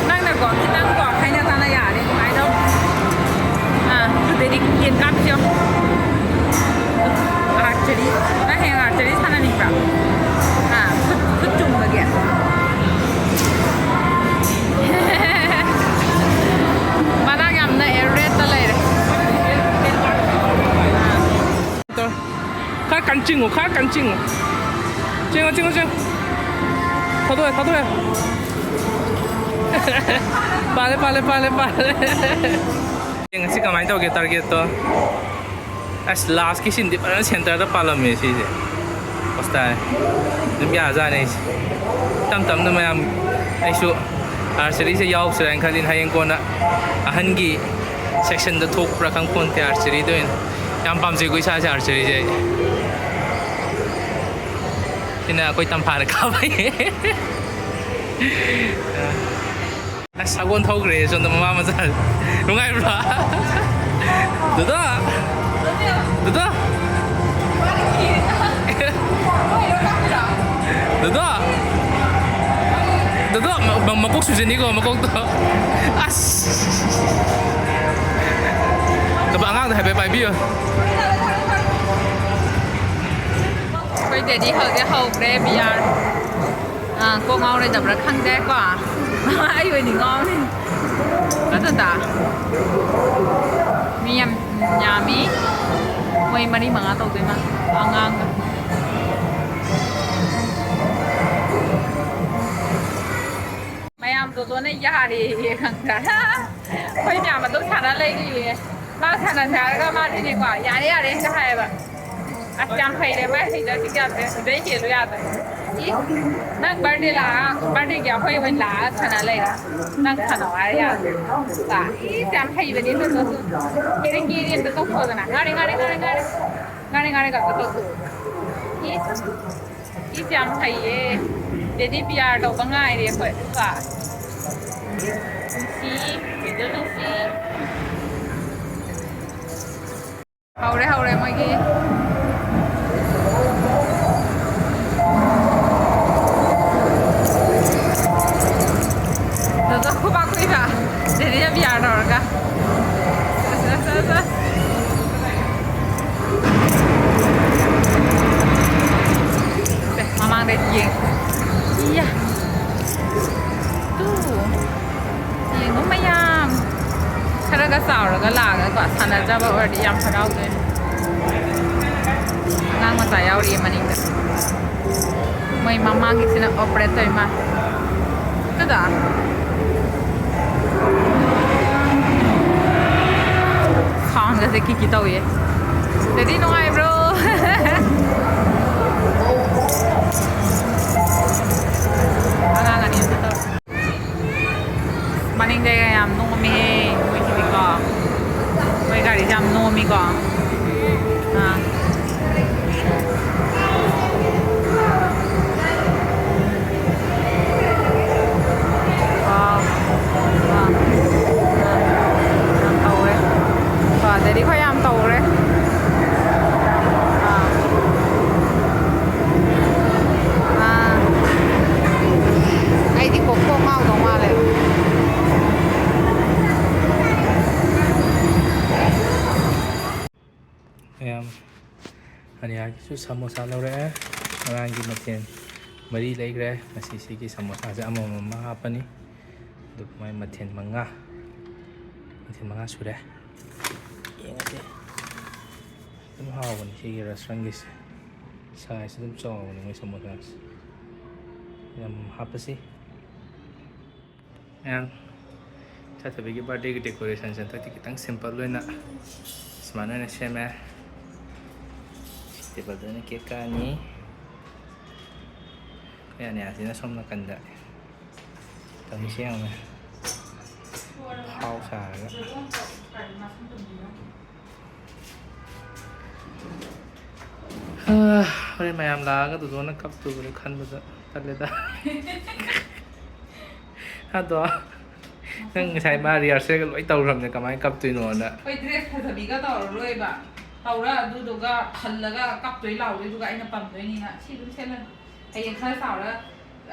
ꯅꯪꯅꯀꯣ, ꯈꯤꯇꯪꯀꯣ, ꯍꯥꯏꯅ ꯇꯥꯅ ꯌꯥꯔꯦ, ꯅꯨꯡꯉꯥꯏꯗꯧ꯫ ꯑꯥ, ꯑꯗꯨꯗꯩꯗꯤ ꯌꯦꯟ ꯀꯥꯞꯁꯤ ꯌꯦꯡꯉꯣ꯫ Archery꯫ ꯅꯪ ꯍꯌꯦꯡ archery ꯁꯥꯟꯅꯅꯤꯡꯕ꯭ꯔꯥ? ꯑꯥ, ꯈꯨꯠ, ꯈꯨꯠ ꯆꯨꯝꯕꯒꯤ꯫ ꯆꯤꯡꯉꯨ, ꯈꯔ ꯀꯟ ꯆꯤꯡꯉꯨ꯫ ꯆꯤꯡꯉꯨ, ꯆꯤꯡꯉꯨ, ꯆꯤꯡꯉꯨ꯫ ꯊꯥꯗꯣꯛꯑꯦ, ꯊꯥꯗꯣꯛꯑꯦ꯫ ꯄꯥꯜꯂꯦ, ꯄꯥꯜꯂꯦ, ꯄꯥꯜꯂꯦ, ꯄꯥꯜꯂꯦ꯫ ꯌꯦꯡꯉꯁꯤ ꯀꯃꯥꯏꯅ ꯇꯧꯒꯦ target ꯇꯣ꯫ ꯑꯁ, last ꯀꯤ ꯁꯤꯟꯗꯤ ꯐꯖꯅ centre ꯗ ꯄꯥꯜꯂꯝꯃꯦ ꯁꯤꯁꯦ꯫ ꯄꯣꯁ ꯇꯥꯏ꯫ ꯑꯗꯨꯝ ꯌꯥꯖꯥꯠꯅꯤ ꯑꯩꯁꯦ꯫ ꯇꯞ ꯇꯞꯅ ꯃꯌꯥꯝ ꯑꯩꯁꯨ archery ꯁꯦ ꯌꯥꯎꯁꯤꯔꯥ ꯍꯥꯏꯅ ꯈꯜꯂꯤꯅꯦ꯫ ꯍꯌꯦꯡ ꯀꯣꯟꯅ ꯑꯍꯟꯒꯤ section ꯗ ꯊꯣꯛꯄ꯭ꯔꯥ ꯈꯪ ꯄꯣꯟꯇꯦ archery ꯗ ꯑꯣꯏꯅ꯫ ꯌꯥꯝ ꯄꯥꯝꯖꯩꯀꯣ ꯏꯁꯥꯁꯦ archery ꯁꯦ ꯑꯩ꯫ ꯁꯤꯅ ꯑꯩꯈꯣꯏ ꯇꯝꯐꯥꯅ ꯀꯥꯞꯄꯩ꯫ ꯑꯁ, ꯁꯒꯣꯜ ꯊꯧꯈ꯭ꯔꯦ ꯁꯣꯝꯗ ꯃꯃꯥ ꯃꯆꯥ꯫ ꯅꯨꯡꯉꯥꯏꯕ꯭ꯔꯣ? ꯗꯗꯥ! ꯗꯗꯥ! ꯗꯗꯥ! ꯗꯗꯥ! ꯃ-, ꯃ-, ꯃꯀꯣꯛ ꯁꯨꯖꯅꯤꯀꯣ, ꯃꯀꯣꯛꯇꯣ꯫ ꯑꯁ! ꯑꯗꯣ ꯑꯉꯥꯡꯗ ꯍꯥꯏꯐꯦꯠ ꯄꯥꯏꯕꯤꯌꯣ꯫ ꯑꯩꯈꯣꯏ daddy ꯍꯧꯖꯤꯛ ꯍꯧꯈ꯭ꯔꯦ ꯕꯤ ꯑꯥꯔ꯫ ꯑꯥ, ꯀꯣꯛ ꯉꯥꯎꯔꯣꯏꯗꯕ꯭ꯔꯥ ꯈꯪꯗꯦꯀꯣ꯫ ꯑꯩ ꯑꯣꯏꯗꯤ ꯉꯥꯎꯅꯤ꯫ ꯑꯗꯨꯗ ꯃꯤ ꯌꯥꯝ ꯌꯥꯝꯃꯤ꯫ ꯃꯣꯏ ꯃꯔꯤ ꯃꯉꯥ ꯇꯧꯗꯣꯏ ꯃꯥꯜꯂꯦ꯫ ꯑꯉꯥꯡꯒ꯫ ꯃꯌꯥꯝꯗꯣ ꯂꯣꯏꯅ ꯌꯥꯔꯦꯌꯦ, ꯈꯪꯕ꯭ꯔꯥ? ꯑꯩꯈꯣꯏ ꯃꯌꯥꯝ ꯑꯗꯨꯝ ꯁꯥꯟꯅ ꯂꯩꯔꯤꯌꯦ꯫ ꯃꯥ ꯁꯥꯟꯅꯁꯦ ꯍꯥꯏꯔꯒ ꯃꯥꯗꯤꯅꯦꯀꯣ, "ꯌꯥꯔꯦ, ꯌꯥꯔꯦ" ꯍꯦꯛꯇ ꯍꯥꯏꯌꯦꯕ꯫ ꯑꯁ, ꯌꯥꯝ ꯍꯩꯔꯦ, ꯃꯥꯏ ꯍꯩꯖꯔꯗꯤ ꯌꯥꯗ꯭ꯔꯦ, ꯁꯤꯗꯩ ꯍꯦꯜꯂꯨ ꯌꯥꯗ꯭ꯔꯦ꯫ ꯏꯁ, ꯅꯪ birthday ꯂꯥꯛꯑ, birthday ꯒꯤ ꯑꯩꯈꯣꯏ ꯑꯣꯏꯅ ꯂꯥꯛꯑ ꯁꯥꯟꯅ ꯂꯩꯔꯦ꯫ ꯅꯪ ꯁꯥꯟꯅꯧ ꯍꯥꯏꯔ ꯌꯥꯗ꯭ꯔꯦ꯫ ꯏꯁ, ꯌꯥꯝ ꯍꯩꯕꯅꯤ ꯅꯪ꯫ ꯀꯦꯔꯤ ꯀꯦꯔꯤ ꯑꯝꯇ ꯇꯧꯊꯣꯛꯑꯣꯗꯅ꯫ ꯉꯥꯔꯤ, ꯉꯥꯔꯤ, ꯉꯥꯔꯤ, ꯉꯥꯔꯤ꯫ ꯉꯥꯔꯤ, ꯉꯥꯔꯤ ꯈꯛꯇ ꯇꯧꯊꯣꯛꯑꯣ꯫ ꯏꯁ꯫ ꯏꯁ, ꯌꯥꯝ ꯐꯩꯌꯦ꯫ Daddy ꯄꯤ ꯑꯥꯔ ꯇꯧꯕ ꯉꯥꯏꯔꯦ ꯑꯩꯈꯣꯏ꯫ ꯀꯣ? ꯅꯨꯡꯁꯤ, ꯆꯦꯆꯦ ꯅꯨꯡꯁꯤ꯫ ꯍꯧꯔꯦ, ꯍꯧꯔꯦ ꯃꯣꯏꯒꯤ꯫ ꯗꯣꯗꯣ ꯈꯨꯕꯥꯛ ꯈꯨꯏꯕ꯫ Daddy ꯅ ꯄꯤ ꯑꯥꯔ ꯇꯧꯔꯒ꯫ ꯑꯁ, ꯑꯁ, ꯑꯁ, ꯑꯁ꯫ ꯁꯦ, ꯃꯃꯥꯡꯗꯩ ꯌꯦꯡ꯫ ꯏꯌꯥ꯫ ꯇꯨ꯫ ꯌꯦꯡꯉꯨ ꯃꯌꯥꯝ꯫ ꯈꯔꯒ ꯆꯥꯎꯔꯒ ꯂꯥꯛꯑꯒꯀꯣ, ꯁꯥꯟꯅꯖꯕ ꯑꯣꯏꯔꯗꯤ ꯌꯥꯝ ꯍꯔꯥꯎꯗꯣꯏꯅꯦ꯫ ꯑꯉꯥꯡ ꯃꯆꯥ ꯌꯥꯎꯔꯤꯌꯦ ꯃꯅꯤꯡꯗ꯫ ꯃꯣꯏ ꯃꯃꯥꯡꯒꯤꯁꯤꯅ ꯑꯣꯄꯔꯦꯠ ꯇꯧꯔꯤ ꯃꯥꯜꯂꯦ꯫ ꯀꯗꯥ? ꯈꯥꯡꯒꯁꯦ ꯀꯤꯀꯤ ꯇꯧꯏꯌꯦ꯫ ꯗꯦꯗꯤ ꯅꯨꯡꯉꯥꯏꯕ꯭ꯔꯣ? ꯑꯉꯥꯡ ꯑꯅꯤ ꯑꯝꯇ ꯇꯧꯔꯦ꯫ ꯃꯅꯤꯡꯗ ꯌꯥꯝ ꯅꯣꯝꯃꯤꯍꯦ ꯃꯣꯏꯁꯤꯗꯤꯀꯣ꯫ ꯃꯣꯏ ꯒꯥꯔꯤꯁꯦ ꯌꯥꯝ ꯅꯣꯝꯃꯤꯀꯣ꯫ ꯑꯥ꯫ ꯑꯥ꯫ ꯑꯥ꯫ ꯑꯥ꯫ ꯌꯥꯝ ꯇꯧꯔꯦ꯫ ꯀꯣ ꯑꯗꯩꯗꯤ ꯑꯩꯈꯣꯏ ꯌꯥꯝ ꯇꯧꯔꯦ꯫ ꯑꯥ꯫ ꯑꯥ꯫ ꯑꯩꯗꯤ ꯀꯣꯛ ꯀꯣꯛ ꯉꯥꯎꯗꯧ ꯃꯥꯜꯂꯦ꯫ ꯃꯌꯥꯝ, ꯑꯅꯤꯌꯥꯒꯤꯁꯨ ꯁꯃꯣꯁꯥ ꯂꯧꯔꯛꯑꯦ꯫ ꯉꯔꯥꯡꯒꯤ ꯃꯊꯦꯜ ꯃꯔꯤ ꯂꯩꯈ꯭ꯔꯦ꯫ ꯉꯁꯤ ꯁꯤꯒꯤ ꯁꯃꯣꯁꯥꯁꯦ ꯑꯃꯃꯝ ꯑꯃ ꯍꯥꯞꯄꯅꯤ꯫ ꯑꯗꯨ ꯃꯥꯏ ꯃꯊꯦꯜ ꯃꯉꯥ, ꯃꯊꯦꯜ ꯃꯉꯥ ꯁꯨꯔꯦ꯫ ꯌꯦꯡꯉꯁꯦ꯫ ꯑꯗꯨꯝ ꯍꯥꯎꯕꯅꯤ ꯁꯤꯒꯤ ꯔꯦꯁꯇꯨꯔꯦꯟꯒꯤꯁꯦ꯫ ꯁꯥꯏꯖꯁꯨ ꯑꯗꯨꯝ ꯆꯥꯎꯕꯅꯤ ꯃꯣꯏ ꯁꯃꯣꯁꯥꯁꯦ꯫ ꯌꯥꯝ ꯍꯥꯞꯄꯁꯤ꯫ ꯃꯌꯥꯝ, ꯏꯆꯥꯊꯣꯏꯕꯤꯒꯤ ꯕꯥꯔꯗꯦꯒꯤ ꯗꯦꯀꯣꯔꯦꯁꯟꯁꯦ ꯍꯟꯗꯛꯇꯤ ꯈꯤꯇꯪ ꯁꯤꯝꯄꯜ ꯑꯣꯏꯅ ꯁꯨꯃꯥꯏꯅ ꯑꯣꯏꯅ ꯁꯦꯝꯃꯦ꯫ ꯇꯦꯕꯜꯗ ꯑꯣꯏꯅ ꯀꯦꯛ ꯀꯛꯑꯅꯤ꯫ ꯑꯩꯈꯣꯏ ꯑꯅꯤꯌꯥꯁꯤꯅ ꯁꯣꯝ ꯅꯥꯀꯟꯗ ꯇꯧꯔꯤꯁꯦ ꯌꯦꯡꯉꯨꯅꯦ꯫ ꯐꯥꯎ ꯁꯥꯔꯒ꯫ ꯍꯥ, ꯍꯣꯔꯦꯟ ꯃꯌꯥꯝ ꯂꯥꯛꯑꯒ ꯗꯨꯗꯣꯅ ꯀꯞꯇꯧꯕꯗꯣ ꯈꯟꯕꯗ ꯇꯜꯂꯦꯗ꯫ ꯑꯗꯣ ꯅꯪ ꯉꯁꯥꯏ ꯃꯥ ꯔꯤꯍꯔꯁꯦꯜꯒ ꯂꯣꯏ ꯇꯧꯔꯕꯅꯦ, ꯀꯃꯥꯏꯅ ꯀꯞꯇꯣꯏꯅꯣꯅ? ꯑꯩꯈꯣꯏ ꯗ꯭ꯔꯦꯁ ꯐꯖꯕꯤꯒ ꯇꯧꯔꯔꯣꯏꯕ꯫ ꯇꯧꯔ ꯑꯗꯨꯗꯨꯒ ꯍꯜꯂꯒ ꯀꯞꯇꯣꯏ ꯂꯥꯎꯗꯣꯏꯗꯨꯒ ꯑꯩꯅ ꯄꯝꯗꯣꯏꯅꯤꯅ ꯁꯤ ꯑꯗꯨꯝ ꯁꯦꯠꯂꯅꯤ꯫ ꯍꯌꯦꯡ ꯈꯔ ꯆꯥꯎꯔ,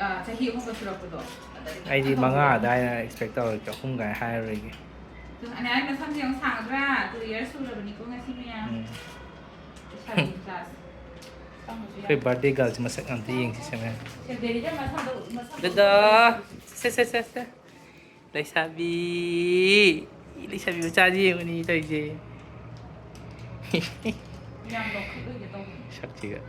ꯑ, ꯆꯍꯤ ꯑꯍꯨꯝꯒ ꯁꯨꯔꯛꯄꯗꯣ꯫ ꯑꯗꯗꯤ ꯑꯩꯗꯤ ꯐꯖꯅ ꯃꯉꯥ ꯇꯧꯕꯤꯔꯣ꯫ ꯑꯗꯥꯏꯅ ꯑꯦꯛꯁꯄꯦꯛ ꯇꯧꯔꯒꯦ, ꯑꯍꯨꯝ ꯀꯥꯏꯅ ꯍꯥꯏꯔꯔꯣꯏꯒꯦ꯫ ꯑꯗꯨ ꯑꯅꯤ ꯍꯥꯏ ꯃꯁꯝꯁꯦ ꯑꯃꯨꯛ ꯁꯥꯡꯉꯗ꯭ꯔꯥ? Two years ꯁꯨꯔꯕꯅꯤꯀꯣ ꯉꯁꯤ ꯃꯌꯥꯝ꯫ ꯎꯝ꯫ ꯂꯩꯁꯥꯕꯤ ꯃꯆꯥꯁꯦ꯫ ꯁꯝꯕꯁꯨ ꯌꯥꯝ ꯑꯩꯈꯣꯏ ꯕꯥꯔꯗꯦ ꯒꯥꯔꯜꯁꯦ ꯃꯁꯛ ꯑꯝꯇ ꯌꯦꯡꯁꯤꯁꯦ ꯃꯌꯥꯝ꯫ ꯁꯦꯟꯗꯦꯔꯤꯗ ꯃꯁꯝꯗꯣ, ꯃꯁꯝꯗꯣ ꯗꯗꯥ! ꯁꯦ, ꯁꯦ, ꯁꯦ, ꯁꯦ꯫ ꯂꯩꯁꯥꯕꯤ! ꯂꯩꯁꯥꯕꯤ ꯃꯆꯥꯁꯤ ꯌꯦꯡꯉꯨꯅꯤ ꯇꯧꯔꯤꯁꯦ꯫ ꯁꯛꯁꯤꯒ꯫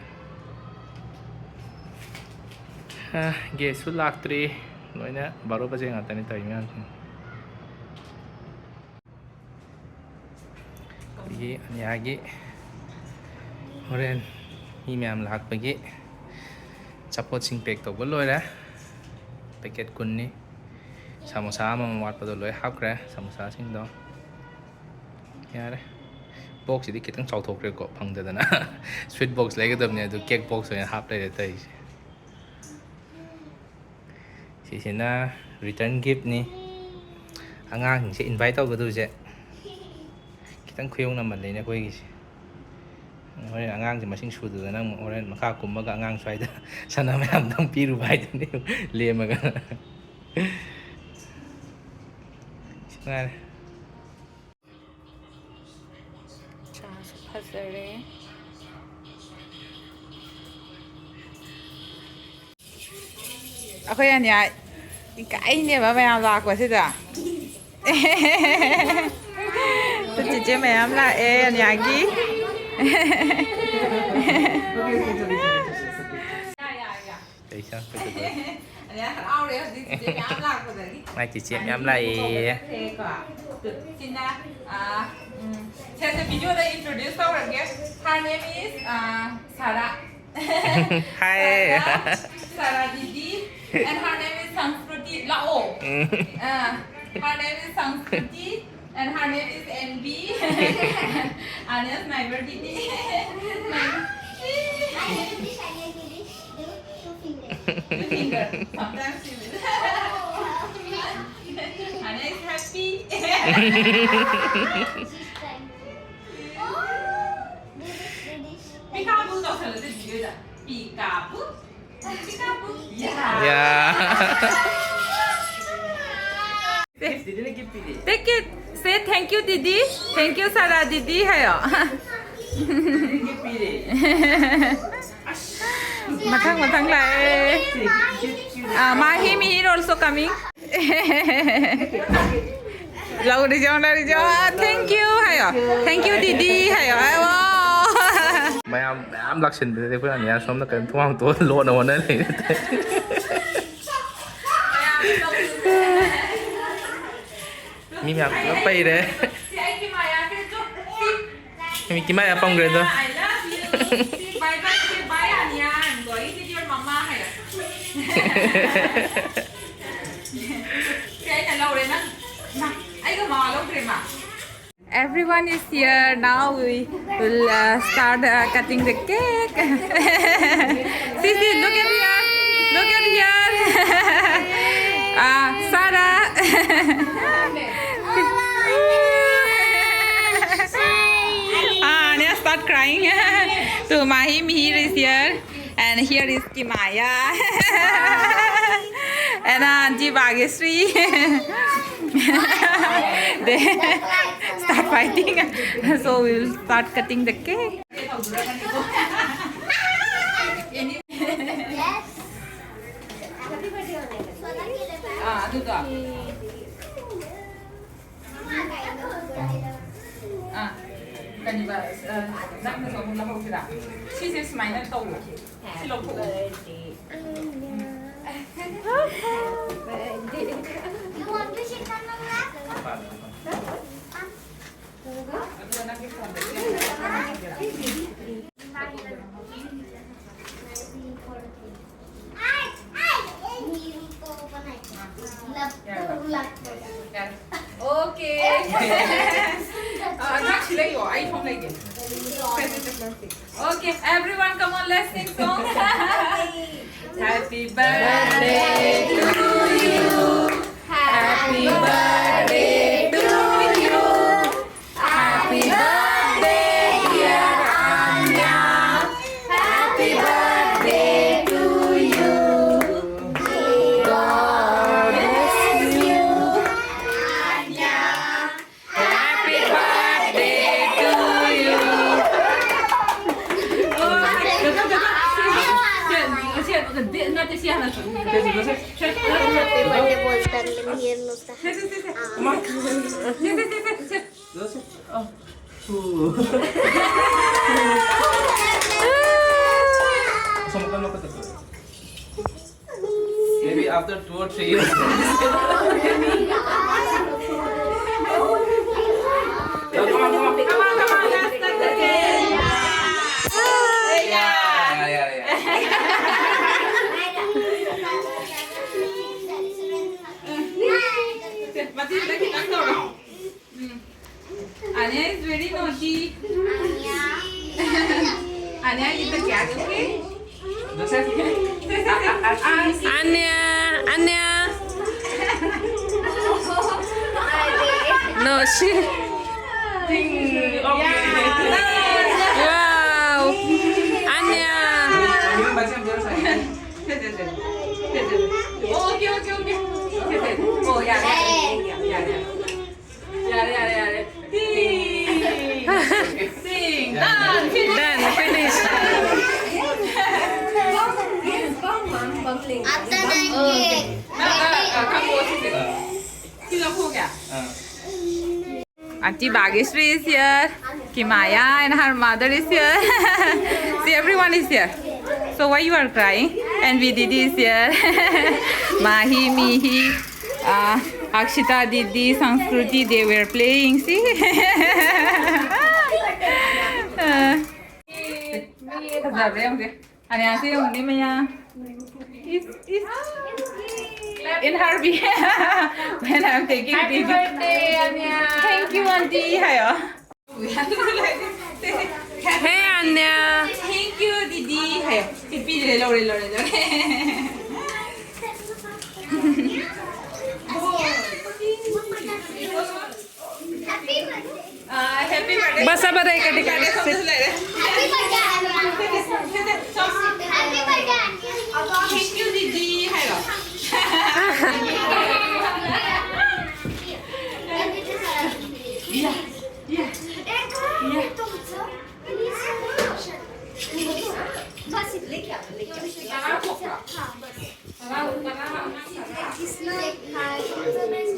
ꯒꯦꯁꯁꯨ ꯂꯥꯛꯇ꯭ꯔꯤ꯫ ꯂꯣꯏꯅ ꯕꯥꯔꯣ ꯕꯖꯦ ꯉꯥꯛꯇꯅꯤ ꯇꯧꯔꯤ ꯃꯌꯥꯝꯁꯤꯡ꯫ ꯑꯩꯈꯣꯏꯒꯤ ꯑꯅꯤꯌꯥꯒꯤ ꯍꯣꯔꯦꯟ ꯃꯤ ꯃꯌꯥꯝ ꯂꯥꯛꯄꯒꯤ ꯑꯆꯥꯄꯣꯠꯁꯤꯡ ꯄꯦꯛ ꯇꯧꯕ ꯂꯣꯏꯔꯦ꯫ ꯄꯦꯀꯦꯠ ꯀꯨꯟꯅꯤ꯫ ꯁꯃꯣꯁꯥ ꯑꯃꯃꯝ ꯋꯥꯠꯄꯗꯣ ꯂꯣꯏ ꯍꯥꯞꯈ꯭ꯔꯦ, ꯁꯃꯣꯁꯥꯁꯤꯡꯗꯣ꯫ ꯌꯥꯔꯦ꯫ ꯕꯣꯛꯁꯁꯤꯗꯤ ꯈꯤꯇꯪ ꯆꯥꯎꯊꯣꯛꯈ꯭ꯔꯦꯀꯣ, ꯐꯪꯗꯗꯅ꯫ ꯁ꯭ꯋꯤꯠ ꯕꯣꯛꯁ ꯂꯩꯒꯗꯕꯅꯦ, ꯑꯗꯨ ꯀꯦꯛ ꯕꯣꯛꯁ ꯑꯣꯏꯅ ꯍꯥꯞ ꯂꯩꯔꯦ ꯇꯧꯔꯤꯁꯦ꯫ ꯁꯤꯁꯤꯅ ꯔꯤꯇꯔꯟ ꯒꯤꯐꯅꯤ꯫ ꯑꯉꯥꯡꯁꯤꯡꯁꯦ ꯏꯟꯚꯥꯏꯠ ꯇꯧꯒꯗꯧꯁꯦ ꯈꯤꯇꯪ ꯈꯨꯌꯧꯅꯃꯜꯂꯦꯅꯦ ꯑꯩꯈꯣꯏꯒꯤꯁꯦ꯫ ꯍꯣꯔꯦꯟ ꯑꯉꯥꯡꯁꯦ ꯃꯁꯤꯡ ꯁꯨꯗꯗꯅ ꯑꯃꯨꯛ ꯍꯣꯔꯦꯟ ꯃꯈꯥ ꯀꯨꯝꯃꯒ ꯑꯉꯥꯡ ꯁ꯭ꯋꯥꯏꯗ ꯁꯅꯥ ꯃꯌꯥꯝꯗꯪ ꯄꯤꯔꯨꯕ ꯍꯥꯏꯗꯨꯅꯤ ꯂꯦꯝꯃꯒ꯫ ꯁꯤ ꯉꯥꯏꯔꯦ꯫ ꯆꯥꯁꯨ ꯐꯖꯔꯦ꯫ ꯑꯩꯈꯣꯏ ꯑꯅꯤꯌꯥ ꯏꯀꯥꯏꯅꯦꯕ ꯃꯌꯥꯝ ꯂꯥꯛꯄꯁꯤꯗ꯫ ꯆꯤꯆꯦ ꯃꯌꯥꯝ ꯂꯥꯛꯑꯦ ꯑꯅꯤꯌꯥꯒꯤ꯫ ꯀꯩ ꯆꯥꯛ ꯄꯤꯖꯗꯣꯏ? ꯑꯅꯤꯌꯥ ꯍꯔꯥꯎꯔꯦ ꯍꯧꯖꯤꯛ ꯆꯤꯆꯦ ꯃꯌꯥꯝ ꯂꯥꯛꯄꯗꯒꯤ꯫ ꯃꯥꯏ ꯆꯤꯆꯦ ꯃꯌꯥꯝ ꯂꯥꯛꯑꯦ꯫ ꯁꯤꯅ, ꯑꯥ, ꯎꯝ, ꯁꯦ, ꯁꯦ, video ꯗ introduce ꯇꯧꯔꯒꯦ꯫ Her name is, ah, Sarah꯫ Hi. Sarah, Sarah ꯗꯤꯗꯤ, and her name is ꯁꯪꯁꯀ꯭ꯔꯤꯇꯤ꯫ ꯂꯥꯛꯑꯣ꯫ ꯎꯝ꯫ ꯑꯥ, her name is ꯁꯪꯁꯀ꯭ꯔꯤꯇꯤ, and her name is ꯑꯦꯟꯕꯤ꯫ Anya's neighbor ꯗꯤꯗꯤ꯫ I do this, I do this, do two fingers. Two fingers. Sometimes she will. Anya is happy. She's crying. Peekaboo ꯇꯧꯁꯜꯂꯣ ꯑꯗꯨꯗꯤ video ꯗ꯫ Peekaboo. Peekaboo. Yeah. ꯌꯥ꯫ Gift ꯗꯤꯗꯤꯅ gift ꯄꯤꯔꯦ꯫ Take it. Say thank you, ꯗꯤꯗꯤ꯫ Thank you, ꯁꯥꯔꯥ ꯗꯤꯗꯤ ꯍꯥꯏꯌꯣ꯫ ꯗꯤꯗꯤꯅ gift ꯄꯤꯔꯦ꯫ ꯃꯊꯪ ꯃꯊꯪ ꯂꯥꯛꯑꯦ꯫ ꯁꯤ gift ꯄꯤꯔꯦ꯫ ꯑꯥ, ꯃꯥ, him, he also coming꯫ ꯂꯧꯔꯤꯖꯣ, ꯂꯧꯔꯤꯖꯣ꯫ Ah, thank you ꯍꯥꯏꯌꯣ꯫ Thank you, ꯗꯤꯗꯤ ꯍꯥꯏꯌꯣ꯫ ꯑꯥ, ꯋꯥ꯫ ꯃꯌꯥꯝ ꯃꯌꯥꯝ ꯂꯥꯛꯁꯤꯟꯕꯗꯗꯤ ꯑꯩꯈꯣꯏ ꯑꯅꯤꯌꯥ ꯁꯣꯝꯗ ꯀꯩꯅꯣ ꯊꯣꯡ ꯍꯥꯡꯇꯣꯛꯑ ꯂꯣꯟꯅ ꯍꯣꯠꯅ ꯂꯩꯔꯦ꯫ ꯃꯤ ꯃꯌꯥꯝ ꯄꯨꯂꯞ ꯄꯩꯔꯦ꯫ ꯃꯤ ꯀꯤꯃꯥꯏ ꯌꯥꯄꯝꯈ꯭ꯔꯦꯗ꯫ Everyone is here. Now we will uh, start uh, cutting the cake. Sisi, look at here. Look at here. Ah, Sarah. Ah, Anya start crying. So Mahi Mihir is here, and here is Kimaya. And uh, Auntie Bhagyasri. They start fighting. So we will start cutting the cake. ꯑꯥ, ꯑꯗꯨꯗꯣ꯫ ꯑꯥ, ꯀꯔꯤꯕ, ꯑ, ꯅꯪꯅꯁꯨ ꯑꯃꯨꯛ ꯂꯧꯍꯧꯁꯤꯔꯥ? ꯁꯤꯁꯦ ꯁꯨꯃꯥꯏꯅ ꯇꯧꯔꯣ꯫ ꯁꯤ ꯂꯧꯊꯣꯛꯑꯣ꯫ ꯑꯗꯨꯒ ꯅꯪꯒꯤ ꯐꯣꯟꯗ ꯁꯦꯝ꯫ Okay. Uh, not Shilayo, I don't like it. Okay, everyone, come on, let's sing song. Happy birthday to you. Happy birthday to you. Happy birthday, dear Anya. Happy birthday to you. God bless you, Anya. Happy birthday to you. Happy birthday बोलता है, मिहिर नुसता. Come on, come on, come on, let's start again. Yeah, yeah, yeah. Matilda, kita keluar. Hmm. Anya is very naughty. Anya, kita क्या, okay? Anya, Anya. No, she. Ting. Okay. Wow. Anya. Okay, okay, okay. Oh, yeah, yeah, yeah, yeah, yeah. Yare, yare, yare. Ting. Ting. Done. Finish. Done. Finish. Auntie Bhageshri is here. Kimaya and her mother is here. See, everyone is here. So why you are crying? And Vididi is here. Mahi, Mihi, uh, Akshita Didi, Sanskruti, they were playing. See? Uh, 안녕하세요, 언니. 안녕하세요, 언니. Is, is in her behalf when I'm taking Happy video. Birthday, Anya. Thank you, auntie. Hiya. Hey, Anya. Thank you, Didi. Hiya. Happy birthday, Lore, Lore, Lore. Happy birthday. बसा बरं एका ठिकाणी. Happy birthday. Happy birthday. Thank you, दीदी. Hello. Yeah. Yeah. Yeah.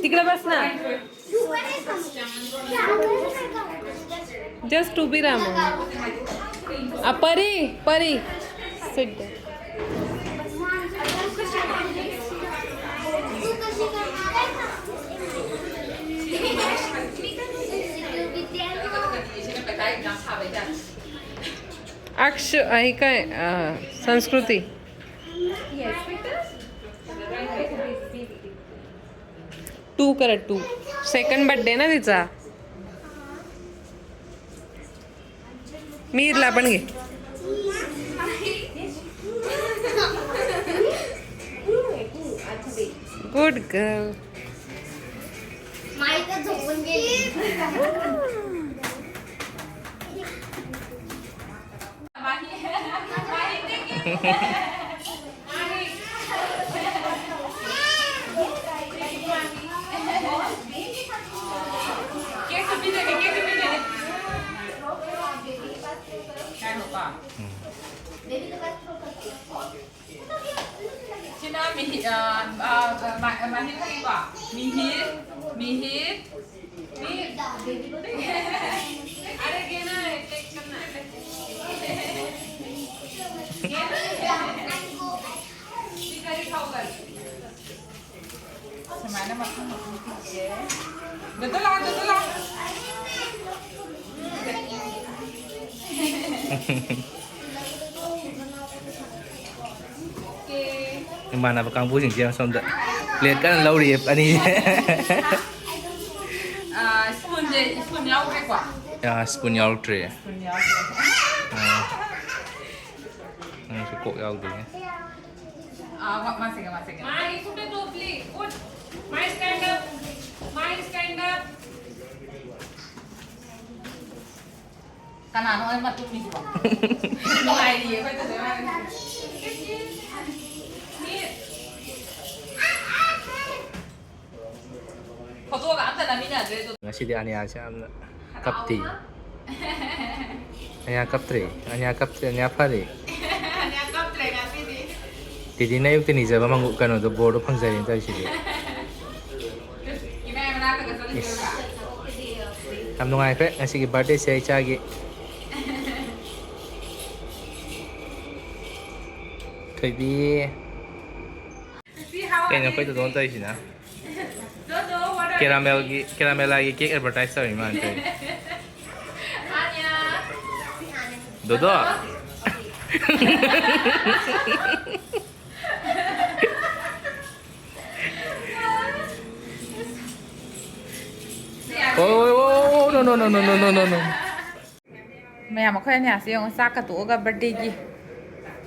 तिकडे बस ना. Just उभी राहा मग. आ, परी, परी. सिट. अक्ष, हे काय? अं, संस्कृती. टू कर, टू. सेकंड बर्थडे ना तिचा. मीरला पण घे. Good girl. माईक झोपून गेली. Sino mihi, ah, ah, ah, ma-, ah, mahil ka ba? Mihil? Mihil? Mihil? Are gena hai, check karna hai. Gena hai. Sikari khao gal. Sumana mak mak. Dito lang, dito lang. ꯏꯃꯥꯟꯅꯕ ꯀꯥꯡꯕꯨꯁꯤꯡꯁꯦ ꯑꯁꯣꯝꯗ plate ꯀꯟꯅ ꯂꯧꯔꯤꯌꯦ ꯑꯅꯤ. ꯑꯥ, ꯁ꯭ꯄꯨꯟꯁꯦ, spoon ꯌꯥꯎꯗ꯭ꯔꯦꯀꯣ? ꯑꯥ, spoon ꯌꯥꯎꯗ꯭ꯔꯦ꯫ Spoon ꯌꯥꯎꯗ꯭ꯔꯦ꯫ ꯑꯥ, ꯅꯪꯁꯨ ꯀꯣꯛ ꯌꯥꯎꯗꯦ꯫ ꯑꯥ, ꯋꯥ-, one second, one second. My foot to please. Foot. My stand up. My stand up. ꯀꯅꯥꯅꯣ ꯑꯩ ꯃꯇꯨꯡ ꯏꯜꯂꯤꯁꯤꯕꯣ? ꯅꯨꯡꯉꯥꯏꯔꯤꯌꯦ ꯑꯩꯈꯣꯏ ꯇꯧꯖ ꯃꯥꯜꯂꯦ꯫ ꯐꯣꯇꯣꯒ ꯑꯝꯇ ꯅꯝꯃꯤꯟꯅꯗ꯭ꯔꯦ ꯑꯗꯨ꯫ ꯉꯁꯤꯗꯤ ꯑꯅꯤꯌꯥꯁꯦ ꯌꯥꯝꯅ ꯀꯞꯇꯦ꯫ ꯍꯔꯥꯎꯅ꯫ ꯑꯅꯤꯌꯥ ꯀꯞꯇ꯭ꯔꯦ꯫ ꯑꯅꯤꯌꯥ ꯀꯞꯇ꯭ꯔꯦ꯫ ꯑꯅꯤꯌꯥ ꯐꯔꯦ꯫ ꯑꯅꯤꯌꯥ ꯀꯞꯇ꯭ꯔꯦ ꯉꯁꯤꯗꯤ꯫ ꯗꯤꯗꯤꯅ ꯑꯌꯨꯛꯇ ꯅꯤꯖꯕ ꯃꯪꯒꯨ-, ꯀꯩꯅꯣꯗꯣ, ꯕꯣꯔꯗꯣ ꯐꯪꯖꯔꯦꯅ ꯇꯧꯔꯤꯁꯤꯗꯤ꯫ ꯏꯃꯥ ꯃꯅꯥꯛꯇꯒ ꯆꯠꯂꯨꯁꯤꯔꯣ? ꯏꯁ꯫ ꯌꯥꯝ ꯅꯨꯡꯉꯥꯏꯈ꯭ꯔꯦ ꯉꯁꯤꯒꯤ ꯕꯥꯔꯗꯦꯁꯦ ꯏꯆꯥꯒꯤ꯫ ꯊꯣꯏꯕꯤ꯫ ꯀꯩꯅꯣ ꯑꯩꯈꯣꯏ ꯗꯣꯗꯣꯅ ꯇꯧꯔꯤꯁꯤꯅ? ꯀꯦꯔꯥꯃꯦꯜꯒꯤ, ꯀꯦꯔꯥꯃꯦꯂꯥꯒꯤ ꯀꯦꯛ ꯑꯦꯗꯚꯔꯇꯥꯏꯁ ꯇꯧꯔꯤ ꯃꯥꯅ ꯇꯧꯔꯤ꯫ ꯗꯣꯗꯣ꯫ Oh, no, no, no, no, no, no, no, no. ꯃꯌꯥꯝ, ꯑꯩꯈꯣꯏ ꯑꯅꯤꯌꯥꯁꯦ ꯌꯦꯡꯉꯣ, ꯆꯥꯛꯀ ꯇꯣꯛꯑꯒ birthdayꯒꯤ꯫